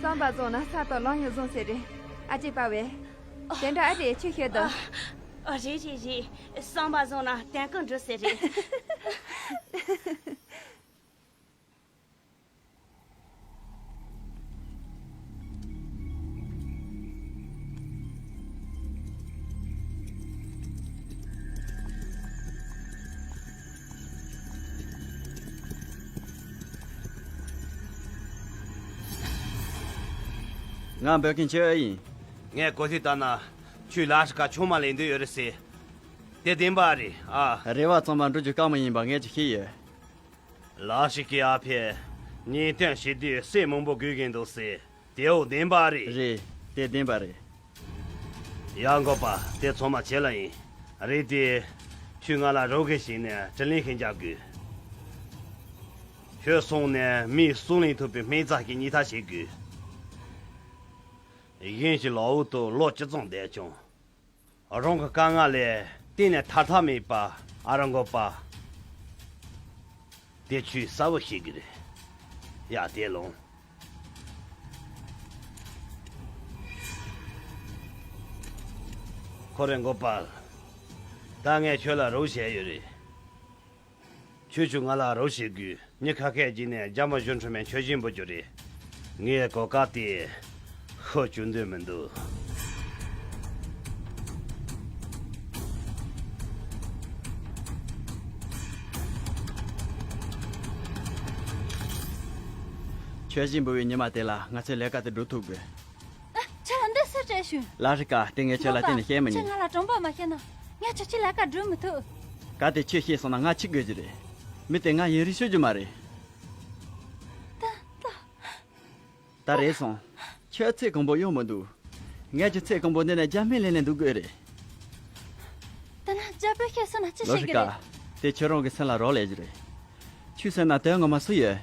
བསམ་པ་བཟང་ན་ས་དང་ལམ་ཡང་བཟང་ཟེར་རེད། ཨ་ཅེ་པ་བས། དེ་འདྲ་ཨེ་རེད། ཁྱོས་ཤེས་དང་། ཨ། རེད་རེད་རེད། བསམ་པ་བཟང་ན་དོན་ཀུན་འགྲུབ་ཟེར་རེད། ང་འབོད་མཁན་ཁྱོད་ཨེ་ཡིན། ངས་གོ་ཐོས་ལྟར་ན། ཁྱོད་ལ་ཧྲི་ཀ་ཆུང་མ་ལེན་འདོད་ཡོད་རེད་ཟེར། དེ་བདེན་པ་རེད་ཨ། རེ་བ་ཚང་མ་འགྲུབ་རྒྱུ་དཀའ་མོ་ཡིན་པ་ངས་ཀྱང་ཤེས་ཡོད། ལ་ཧྲི་ཀའི་ཨ་ཕས་གཉེན་སྟོན་བྱེད་དུས་སྲས་མང་པོ་དགོས་ཀྱིན་འདུག་ཟེར། དེའོ་བདེན་པ་རེད། རེད། དེ་བདེན་པ་རེད། ཡ་འགོ་པ། དེ་ཚང་མ་ཁྱེད་ལ་ཡིན། རེད་དེ། ཁྱོད་ང་ལ་རོགས་ཀྱི་བྱས་ནས་དྲིན་ལན་ཞིག་འཇལ་དགོས། ཁྱོད་སོང་ནས་མིའི་གསུང་ལན་ཐུབ་པའི་སྨན་རྩ་ཞིག་རྙེད་ཐབས་བྱེད་དགོས། གཞན་ཞིག་ལའོ་ཏོ་ལོ་ཅི་ཙམ་བསྡད་ཀྱང་། རང་གི་དཀའ་ངལ་ལས་གཏན་ནས་ཐར་ཐབས་མེད་པ་ཨ་རོ་འགོ་པ། དེ་ཁྱོས་གསལ་བོ་ཤེས་ཀྱི་རེད། ཡ་དེ་ལོངས། ཁོ་རེ་འགོ་པ། ད་ངས་ཁྱོད་ལ་རོགས་བྱས་ཡོད་རེད། ཁྱོད་ཚོས་ང་ལ་རོགས་བྱེད་དགོས། ཉིན་ཁ་ཤས་རྗེས་ནས་རྒྱ་མོ་གཞུང་འཕྲིན་མས་མཆོད་གཞིས་འབུལ་རྒྱུ་རེད། ངས་གོ་སྐབས་དེ་ཤོར་བཅུག་འདོད་མི་འདུག་མཆོད་གཞིས་འབུལ་བའི་ཉི་མ་དེ་ལ་ང་ཚོས་ལས་ཀ་དེ་སྒྲུབ་ཐུབ་དགོས། ཨ། ཁྱེད་ལ་འདི་སུས་སྤྲད་བྱུང་། ལ་ཧྲི་ཀ། དེ་ངས་ཁྱེད་ལ་གཏན་ནས་བཤད་མི་ཉན། ཁྱེད་ང་ལ་དྲང་པོ་མ་བཤད་ན། ངས་ཁྱེད་ཀྱི་ལས་ཀ་སྒྲུབ་མི་ཐུབ། གལ་ཏེ་ཁྱེད་ཤེས་སོང་ན་ང་འཆི་དགོས་ཀྱི་རེད། མི་དེ་ང་ཡིན་རེད་ཤོད་རྒྱུ་མ་རེད། ད་ད། ད་རེད་སོང་། ཁྱོད་ཚེ་གང་པོ་ཡོང་མི་འདུག་ངས་ཀྱི་ཚེ་གང་པོ་འདི་ནས་རྒྱ་སྨན་ལེན་ནས་འདུག་དགོས་རེད། ད་ན་རྒྱ་བོད་ཤེས་སོང་ན་ཅི་ལ་ཧྲི་ཀ། བྱེད་ཀྱི་རེད། དེ་ཁྱོད་རང་གི་སེམས་ལ་རག་ལས་ཀྱི་རེད། ཁྱོད་སེམས་ན་དོན་ངོ་མ་སུ་ཡོད།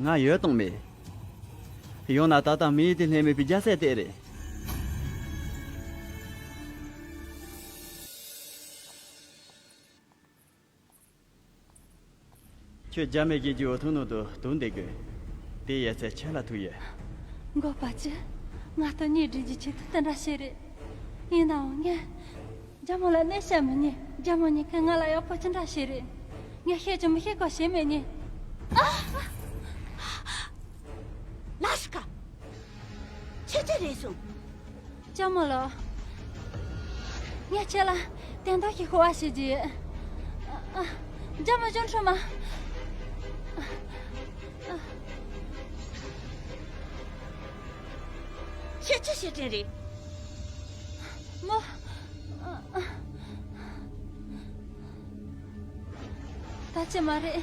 ང་ཡོད་དང་མེད། ཡང་ན་ད་ལྟ་མི་ཡུལ་དེ་ལྷན་མེད་པའི་རྒྱ་སྲས་དེ་རེད། ཁྱོད་རྒྱ་མི་གི་རྒྱུ་འོ་ཐུག་ནང་དུ་དུག་འདེད་དགོས། དེ་ཡོད་ཚད་ཁྱོད་ལ་ཐུག་ཡོད། འགོ་པ་ཅི། ང་ལྟོ་གཉིད་སྒྲིག་རྒྱུ་ཆེད་དུ་དེ་འདྲ་བྱས་རེད། ཡིན་ནའང་ངས། རྒྱ་མོ་ལ་གནོད་བྱ་མི་ཉན། རྒྱ་མོ་ཉིད་ཀྱིས་ང་ལ་ཡག་པོ་ཅི་འདྲ་བྱས་རེད། ངས་ཤེས་ཀྱང་མི་ཤེས་གོ་བྱེད་མི་ཉན། ཨ། ལ་ཧྲི་ཀ། ཁྱེད་ཅི་རེད་སོང་། ལྕམ་མོ་ལགས། ངས་ཁྱེད་ལ་དོན་དག་ཞིག་ཞུ་བ་ཞུ་རྒྱུ་ཡོད། ཨ། ཨ། རྒྱ་མོ་གཞུང་འཕྲིན་མ། ཨ། ཨ། ཁྱེད་ཅི་བྱེད་དྲན་རེད། མོ། ད་ཅི་མ་རེད།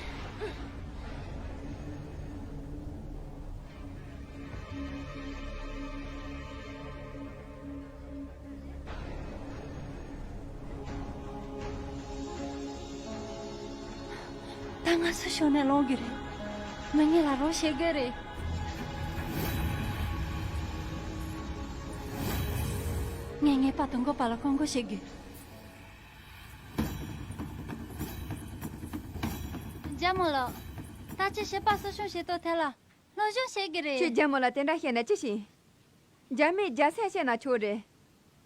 ད་ང་སུ་ཕྱོགས་ནས་ལོང་གི་རེད། མི་ངན་ལ་རོགས་བྱེད་དགོས་རེད། ངས་ངེས་པར་དུ་འགོ་པ་ལ་བཀག་འགོག་བྱེད་དགོས། རྒྱལ་མོ་ལགས། ད་ཅི་བྱེད་པ་སོ་ཤོང་བྱེད་དོ་ཐལ་ལ། སློབ་སྦྱོང་བྱེད་དགོས་རེད། ཁྱོད་རྒྱལ་མོ་ལ་དེ་འདྲ་བཤད་ན་ཅི་ཞིག་རྒྱ་མིས་རྒྱ་སེ་བཤད་ན་ཆོག་རེད།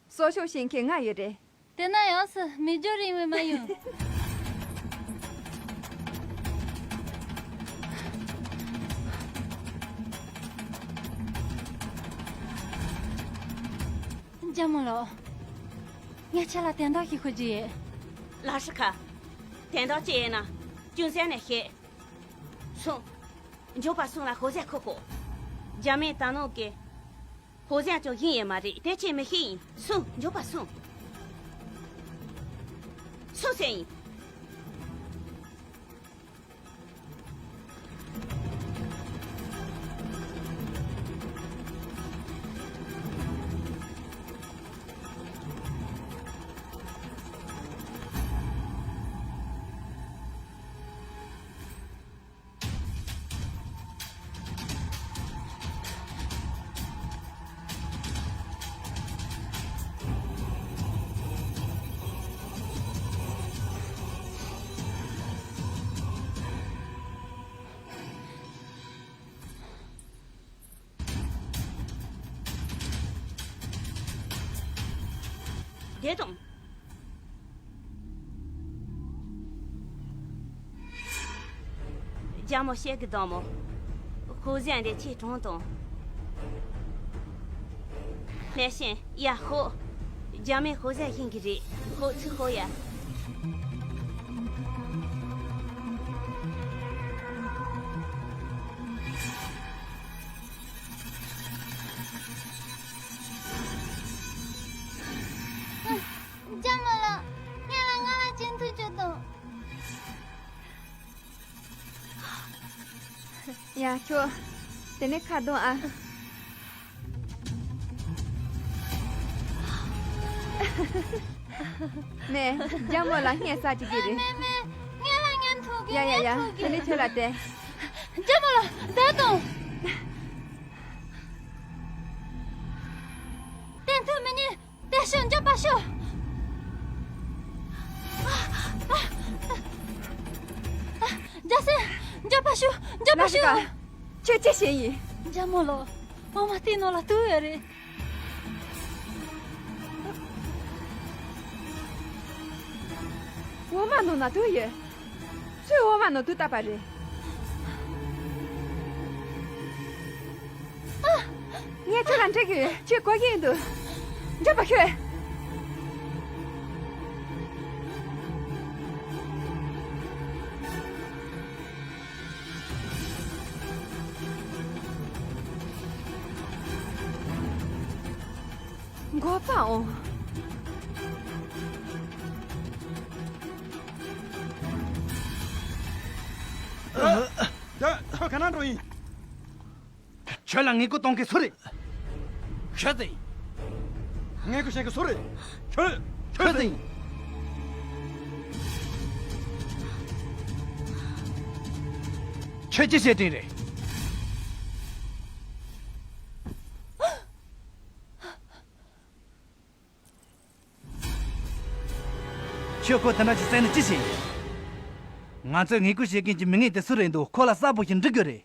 སོ་ཤོག་བྱེད་མཁན་ང་ཡོད་རེད། དེ་ན་ཡོང་སི་མི་འགྱུར་རིང་བའི་མ་ཡོང་། རྒྱལ་མོ་ལགས། ངས་ཁྱེད་ལ་དོན་དག་ཞིག་ཞུ་རྒྱུ་ཡོད། ལ་ཧྲི་ཁ། དོན་དག་ཅི་ཡིན་ན་ཅུང་ཟད་ནས་བཤད། སོང་། མགྱོགས་པར་སོང་ལ་ཧོ་ཟན་ཁུར་གོ། རྒྱ་མིས་ད་ནང་གི་ཧོ་ཟན་ཅང་ཡིན་ཡོད་མ་རེད། དེ་ཁྱེད་མི་ཤེས་ཡིན། སོང་། མགྱོགས་པར་སོང་། སོང་ཟེར་ཡིན། དེ་དང་། རྒྱལ་མོ་ཤེལ་གྱི་སྡོང་མོ། ཧོ་ཟན་དེ་ཁྱེད་གྲོངས་དང་། ལྷས་ཤིང་ཡ་ཧོ། རྒྱ་མའི་ཧོ་ཟན་ཤིང་གི་རེད། ཧོ་ཚིག་ཧོ་ཡ། རྒྱ་མོ་ལགས། ངེད་ལ་ང་ལ་ཅི་ཐུག་ཅོ་དང་། ཡ་ཁྱོད། དེ་ནས་ཁ་གདོང་ཨ། མེ། རྒྱ་མོ་ལ་སྙན་ས་ཅིག་གི་རེད། མེ་མེ། ངེད་ལ་སྙན་ཐུག་གི། ཡ་ཡ་ཡ། སྙན་ཐུག་གི། དེ་ནས་ཁྱོད་ལ་བལྟས། རྒྱ་མོ་ལགས་བསྡད་དང་། བསྟན་ཐུབ་མི་ཉན། དེ་ཤོད། འཇོག་པ་ཤོད། རྒྱ་སེ། འཇོག་པ་ཤོད། འཇོག་པ་ཤོད། ལ་ཤི་ཀ། ཁྱོད་ཅི་བྱེད་ཡིན། རྒྱ་མོ་ལགས། འོ་མ་དེའི་ནང་ལ་དུག་ཡོད་རེད། འོ་མ་ནང་ན་དུག་ཡོད། སུས་འོ་མ་ནང་དུག་བཏབ་པ་རེད། ངས་ཁྱོད་ལ་འདྲི་གི་ཡོད། ཁྱོད་གོ་གི་ཡིན་འདུག་འཇོག་པ་ཤོད། མགོ་པའོ། ད་ཁྱོད་ག་ན་འགྲོ་ཡིན། ཁྱོད་ལ་ངེས་སྐུལ་གཏོང་མཁན་སུ་རེད། ཁྱོད་ཟེར། ངེས་སྐུལ་བྱེད་མཁན་སུ་རེད། ཁྱོད། ཁྱོད་ཟེར། ཁྱོད་ཅི་བྱེད་དྲིན་རེད། ཁྱོད་ཁོ་དེ་འདྲ་ཞིག་བཙལ་ནས་ཅི་བྱེད་ཡིན། ང་ཚོས་ངེས་སྐུལ་བྱེད་མཁན་གྱི་མི་ངན་དེ་སུ་རེད་འདུག་ཁོ་ལ་གསལ་པོ་ཞིག་འདྲི་དགོས་རེད།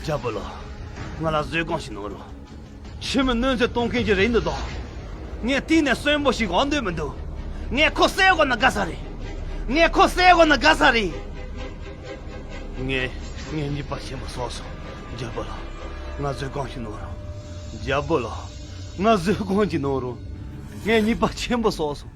རྒྱལ་པོ་ལགས། ང་ལ་བཟོད་སྒོམ་ཞིག་གནང་རོགས། ཁྱིམ་མི་གནོད་འཚེ་གཏོང་མཁན་ཅིག་རེད་འདུག་དོ། ངས་གཏིང་ནས་གསོན་པོ་ཞིག་འོང་འདོད་མི་འདུག་ངས་ཁོ་བསད་དགོས་ན་དགའ་ས་རེད། ངས་ཁོ་བསད་དགོས་ན་དགའ་ས་རེད། ངས། ངས་ཉེས་པ་ཆེན་པོ་བསགས་སོང་། རྒྱལ་པོ་ལགས། ང་བཟོད་སྒོམ་ཞིག་གནང་རོགས། རྒྱལ་པོ་ལགས། ང་བཟོད་སྒོམ་ཞིག་གནང་རོགས། ངས་ཉེས་པ་ཆེན་པོ་བསགས་སོང་།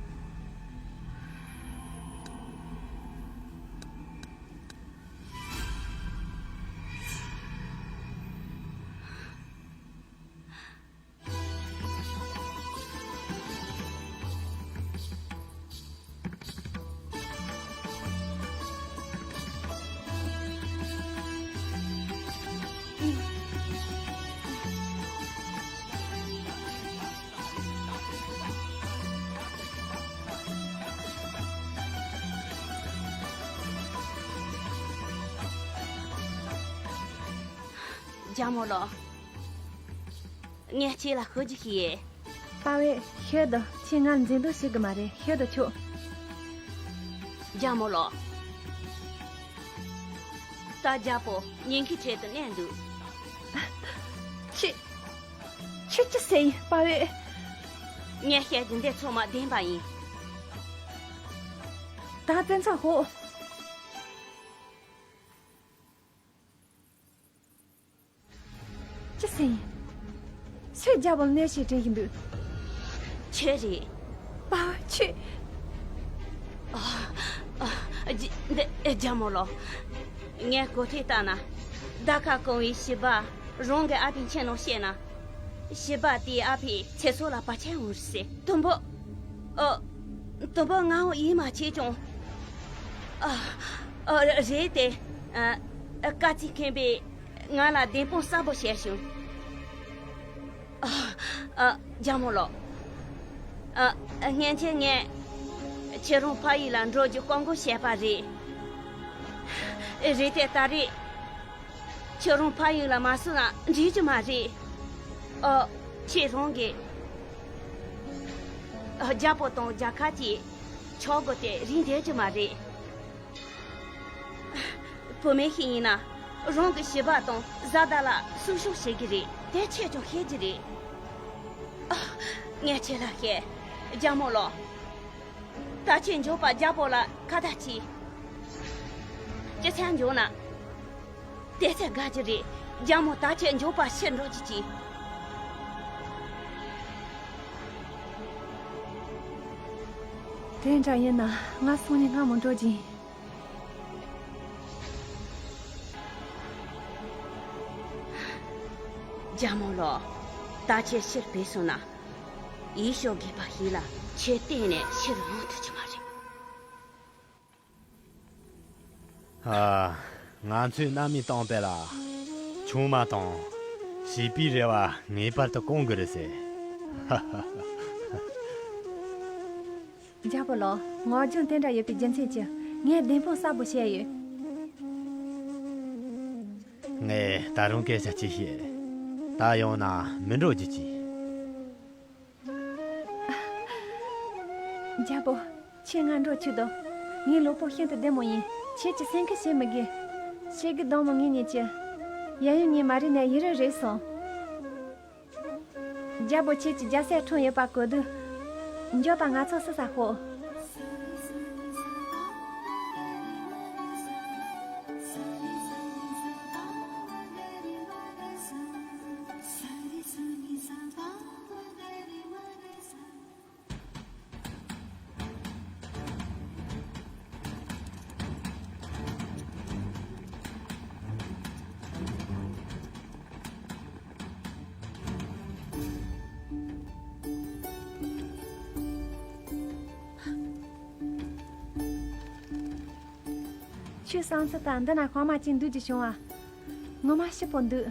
རྒྱལ་མོ་ལགས། ངས་ཁྱེད་ལ་ཤོད་རྒྱུ་ཞིག་ཡོད། པ་ཝེ། ཤོད་དང་། ཁྱེད་ང་འཛིན་བཟུང་བྱེད་གི་མ་རེད། ཤོད་དང་ཆོག་རྒྱལ་མོ་ལགས། ད་རྒྱལ་པོ་ཉེན་ཁའི་ཁྲོད་དུ་གནས་འདུག་ཁྱེད། ཁྱེད་ཅི་ཟེར་ཡིན་པ་ཝེ། ངས་བཤད་རྒྱུ་འདི་ཚང་མ་བདེན་པ་ཡིན། ད་བཙན་ཚང་ཧོ། ཅི་ཟེར་ཡིན། སུས་རྒྱལ་པོ་ལ་གནོད་བྱེད་དྲན་གྱི་འདུག་ཁྱོད་རེད། པ་ཁྱོད། ཨ། ཨ། རྒྱ། འདི། རྒྱལ་མོ་ལགས། ངས་གོ་ཐོས་ལྟར་ན། ཟླ་ཁ་གང་བོའི་བྱིས་པ་རང་གི་ཨ་ཕའི་ཁྱིམ་ནང་བསྐྱལ་ན། བྱིས་པ་དེའི་ཨ་ཕའི་ཚེ་སྲོག་ལ་བར་ཆད་ཡོང་རེད་ཟེར། དུམ་བུ། ཨ། དུམ་བུ་ང་འོ་ཡིད་མ་ཆེས་ཀྱང་། ཨ། ཨ། རེད་དེ། ཨ། དཀའ་སྤྱད་མཁན་པས་ང་ལ་བདེན་དཔང་གསལ་པོ་བཤད་བྱུང་། ཨ། ཨ། རྒྱལ་མོ་ལགས། ཨ། སྔན་ཆད་ངས་ཁྱེད་རང་ཕ་ཡུལ་ལ་འགྲོ་རྒྱུ་བཀག་འགོག་བྱས་པ་རེད། རེད་དེ་ད་རེས། ཁྱེད་རང་ཕ་ཡུལ་ལ་མ་སོང་ན་འགྲིག་རྒྱུ་མ་རེད། ཨོ། ཁྱེད་རང་གིས། ཨ། རྒྱལ་པོ་དང་རྒྱལ་ཁབ་ཀྱི་ཆག་སྒོ་དེ་རིག་བསྡད་རྒྱུ་མ་རེད། བུད་མེད་ཞིག་ཡིན་ན། རང་གི་བྱིས་པ་དང་བཟའ་ཟླ་ལ་སྲུང་སྐྱོབ་བྱེད་ཀྱི་རེད། དེ་ཁྱེད་ཀྱང་ཤེས་ཀྱི་རེད། ཨ། ངས་ཁྱེད་ལ་བཤད། རྒྱལ་མོ་ལགས། ད་ཁྱེད་མགྱོགས་པ་རྒྱལ་པོ་ལ་ཁ་བརྡ་བྱས། སྐྱིད་ཚལ་འགྱོ་ན། དེ་ཚེ་དགའ་གི་རེད། རྒྱལ་མོ་ད་ཁྱེད་མགྱོགས་པ་ཕྱིར་འགྲོ་རྒྱུ་གྱིས། དེ་འདྲ་ཡིན་ན་ང་སང་ཉིན་སྔ་མོ་འགྲོ་གི་ཡིན། རྒྱལ་མོ་ལགས། ད་ཁྱེད་ཕྱིར་བུད་སོང་ན། ཡུལ་ཤུལ་རྒས་པ་ཞིག་ལ་ཁྱེད་གཏན་ནས་ཕྱིར་འོང་ཐུབ་ཀྱི་མ་རེད། ཨ། ང་ཚོས་མནའ་མའི་གཏམ་དཔེ་ལ། ཆུང་མ་དང་བྱིས་པའི་རེ་བ་ངེས་པར་དུ་སྐོང་དགོས་རེད་ཟེར། རྒྱལ་པོ་ལགས། ངག་རྒྱུན་དེ་འདྲ་ཡོད་པའི་རྒྱུ་མཚན་གྱིས་ངས་བདེན་དཔང་གསལ་པོ་བཤད་ཡོད། ངས་ད་རུང་སྐད་ཆ་གཅིག་བཤད། ད་ཡང་ན་མི་འགྲོ་རྒྱུ་གྱིས། རྒྱལ་པོ། ཁྱེད་ང་འགྲོ་ཆོག་དོ། ངའི་ལུས་པོ་ཤིན་ཏུ་བདེ་མོ་ཡིན། ཁྱེད་ཀྱིས་སེམས་ཁུར་བྱེད་མི་དགོས། ཁྱེད་ཀྱི་སྡོང་མོ་ངེད་གཉིས་ཀྱི། གཡས་གཡོན་གཉིས་མ་རེད་ནས་ཡུན་རིང་རེད་སོང་། རྒྱལ་པོ་ཁྱེད་ཀྱི་རྒྱལ་སྲས་འཁྲུངས་ཡོད་པ་གོ་དུས། མགྱོགས་པ་ང་ཚོ་བསུ་ས་ཤོག། ཁྱོད་བསམ་ཚུལ་ལྟར་འདི་ན་ཤང་མ་གཅིག་འདུག་རྒྱུ་བྱུང་བ། ངོ་མ་སྐྱིད་པོ་འདུག།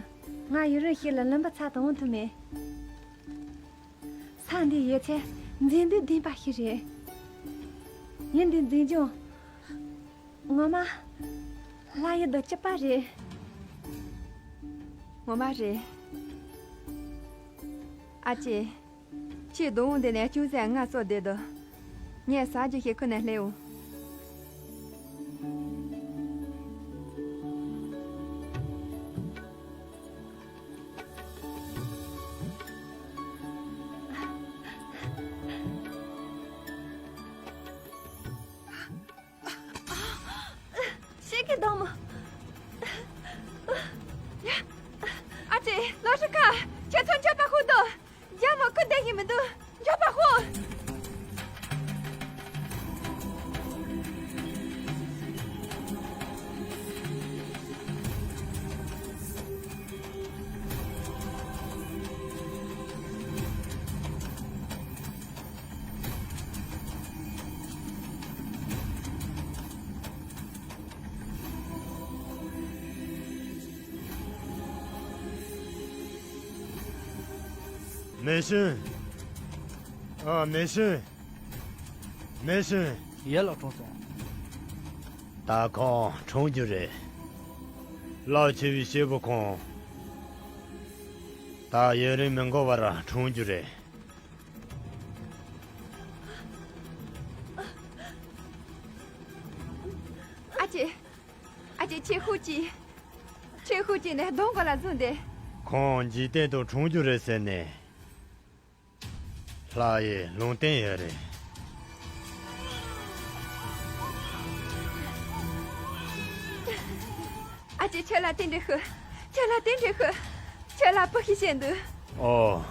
ང་ཡུན་རིང་ཞིག་ལ་ལུང་པ་ཚ་དུ་འོང་ཐུབ་མེད། ས་འདིའི་ཡོད་ཚད་མཛེས་སྡུག་ལྡན་པ་ཞིག་རེད། ཡུལ་འདིའི་མཛེས་ལྗོངས་ངོ་མ་ལྷ་ཡུལ་དང་གཅིག་པ་རེད། ངོ་མ་རེད། ཨ་ཅེ། ཁྱེད་སྡོང་བོ་འདི་ནས་ཅུང་ཟད་ང་ཚོར་བསྡད་དོ། ངས་ཟ་རྒྱུ་ཞིག་ཁུར་ནས་སླེབས་འོང་། ཤེས་ཀྱི་འདུག་མོ། ཨ་ཅེ། ལོ་ཧྲི་ཁ། ཁྱེད་ཚོ་མགྱོགས་པ་ཤོག་དོ། རྒྱལ་མོ་སྐུ་བསྡད་ཀྱི་མི་འདུག། མགྱོགས་པ་ཤོག། མེ་ཤིན། ཨ། མེ་ཤིན། མེ་ཤིན། ཡ་ལགས། གྲོངས་སོང་། ད་ཁོང་གྲོངས་རྒྱུ་རེད། རླབས་ཆེ་བའི་སྐྱེས་བུ་ཁོང་། ད་ཡུན་རིང་མི་འགོར་བར་གྲོངས་རྒྱུ་རེད། ཨ་ཅེ། ཨ་ཅེ། ཁྱེད་ཤུགས་ཀྱིས། ཁྱེད་ཤུགས་ཀྱིས་ནས་སྡོང་མགོ་ལ་བཟུང་སྟེ། ཁོང་འཇིག་རྟེན་དུ་གྲོངས་རྒྱུ་རེད་ཟེར་ནས། ལྷ་ཡི་ལུང་བསྟན་ཡོད་རེད། ཨ་ཅེ། ཁྱོད་ལ་རྟེན་འབྲེལ་ཞུ། ཁྱོད་ལ་རྟེན་འབྲེལ་ཞུ། ཁྱོད་ལ་བུ་ཞིག་བྱིན་འདུག། ཨོ།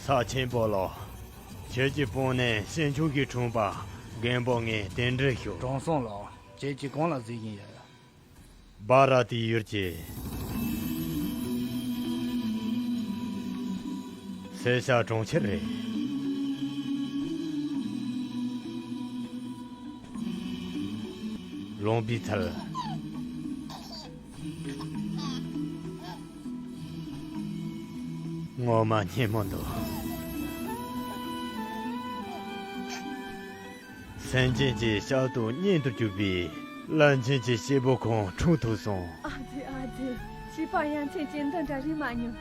ས་ཆེན་པོ་ལོ། ཁྱེད་ཀྱི་དཔུང་ནས་སྲིང་ཆུང་ཞིག་འཁྲུངས་པ་རྒན་པོ་ངས་རྟེན་འབྲེལ་ཞུ། དྲང་སྲོང་ལགས། ཁྱེད་ཀྱིས་གང་ལ་གཟིགས་བཞིན་ཡོད། སྦ་ར་ཏི་ཡུལ་གྱི་སེར་ཤ་གྲོང་ཁྱེར་རེད། ལུང་པའི་ཚལ། ངོ་མ་སྙན་མོ་འདུག། སེམས་ཅན་གྱི་ཞལ་དུ་སྙན་དུ་གྱུར་པའི་རླབས་ཆེན་གྱི་སྐྱེས་བུ་ཁོང་འཁྲུངས་ཐུབ་སོང་། ཨ་ཙི། ཨ་ཙི། བྱིས་པ་ཡ་མཚན་ཅན་འདི་འདྲ་རིག་མ་མྱོང་།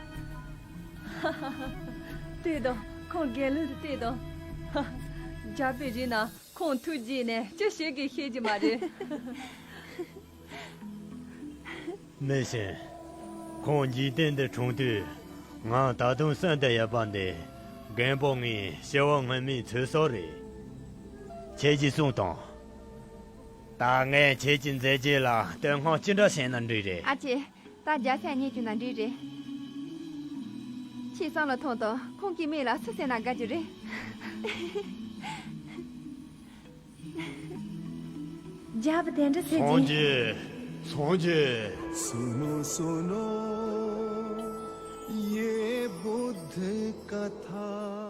ཧ་ཧ་ཧ། ལྟོས་དང་། ཁོང་རྒྱལ་བློན་དུ་བལྟས་དང་། ཧ། རྒྱལ་པོས་རིག་ན་ཁོང་ཐུགས་དགྱེས་ནས་ཅི་བྱེད་ཀྱི་ཤེས་ཀྱི་མ་རེད། མེ་ཤིན། ཁོང་འཇིག་རྟེན་འདིར་འཁྲུངས་དུས། ང་ད་དུང་གསོན་དུ་ཡོད་པ་འདི། རྒན་པོ་ངས་སྐྱེ་བ་སྔོན་མའི་ཚེ་སྲོག་རེད། ཁྱེད་ཀྱིས་གསུངས་དང་། ད་ངས་ཁྱེད་ཀྱི་མཛད་རྗེས་ལ་བསྟོད་བསྔགས་ཅི་འདྲ་བྱས་ན་འགྲིག་རེད། ཨ་ཅེ། ད་རྒྱལ་སྲས་རྙེད་རྒྱུ་ན་འགྲིག་རེད། ཁྱེད་བསམ་བློ་ཐོངས་དང་། ཁོང་གི་མིང་ལ་སུ་ཟེར་ན་དགའ་རྒྱུ་རེད། རྒྱལ་པོ་དེ་འདྲ་ཟེར་སངས་གྱིས། རྒྱས། སངས་རྒྱས། सुनो सुनो ये बुद्ध कथा।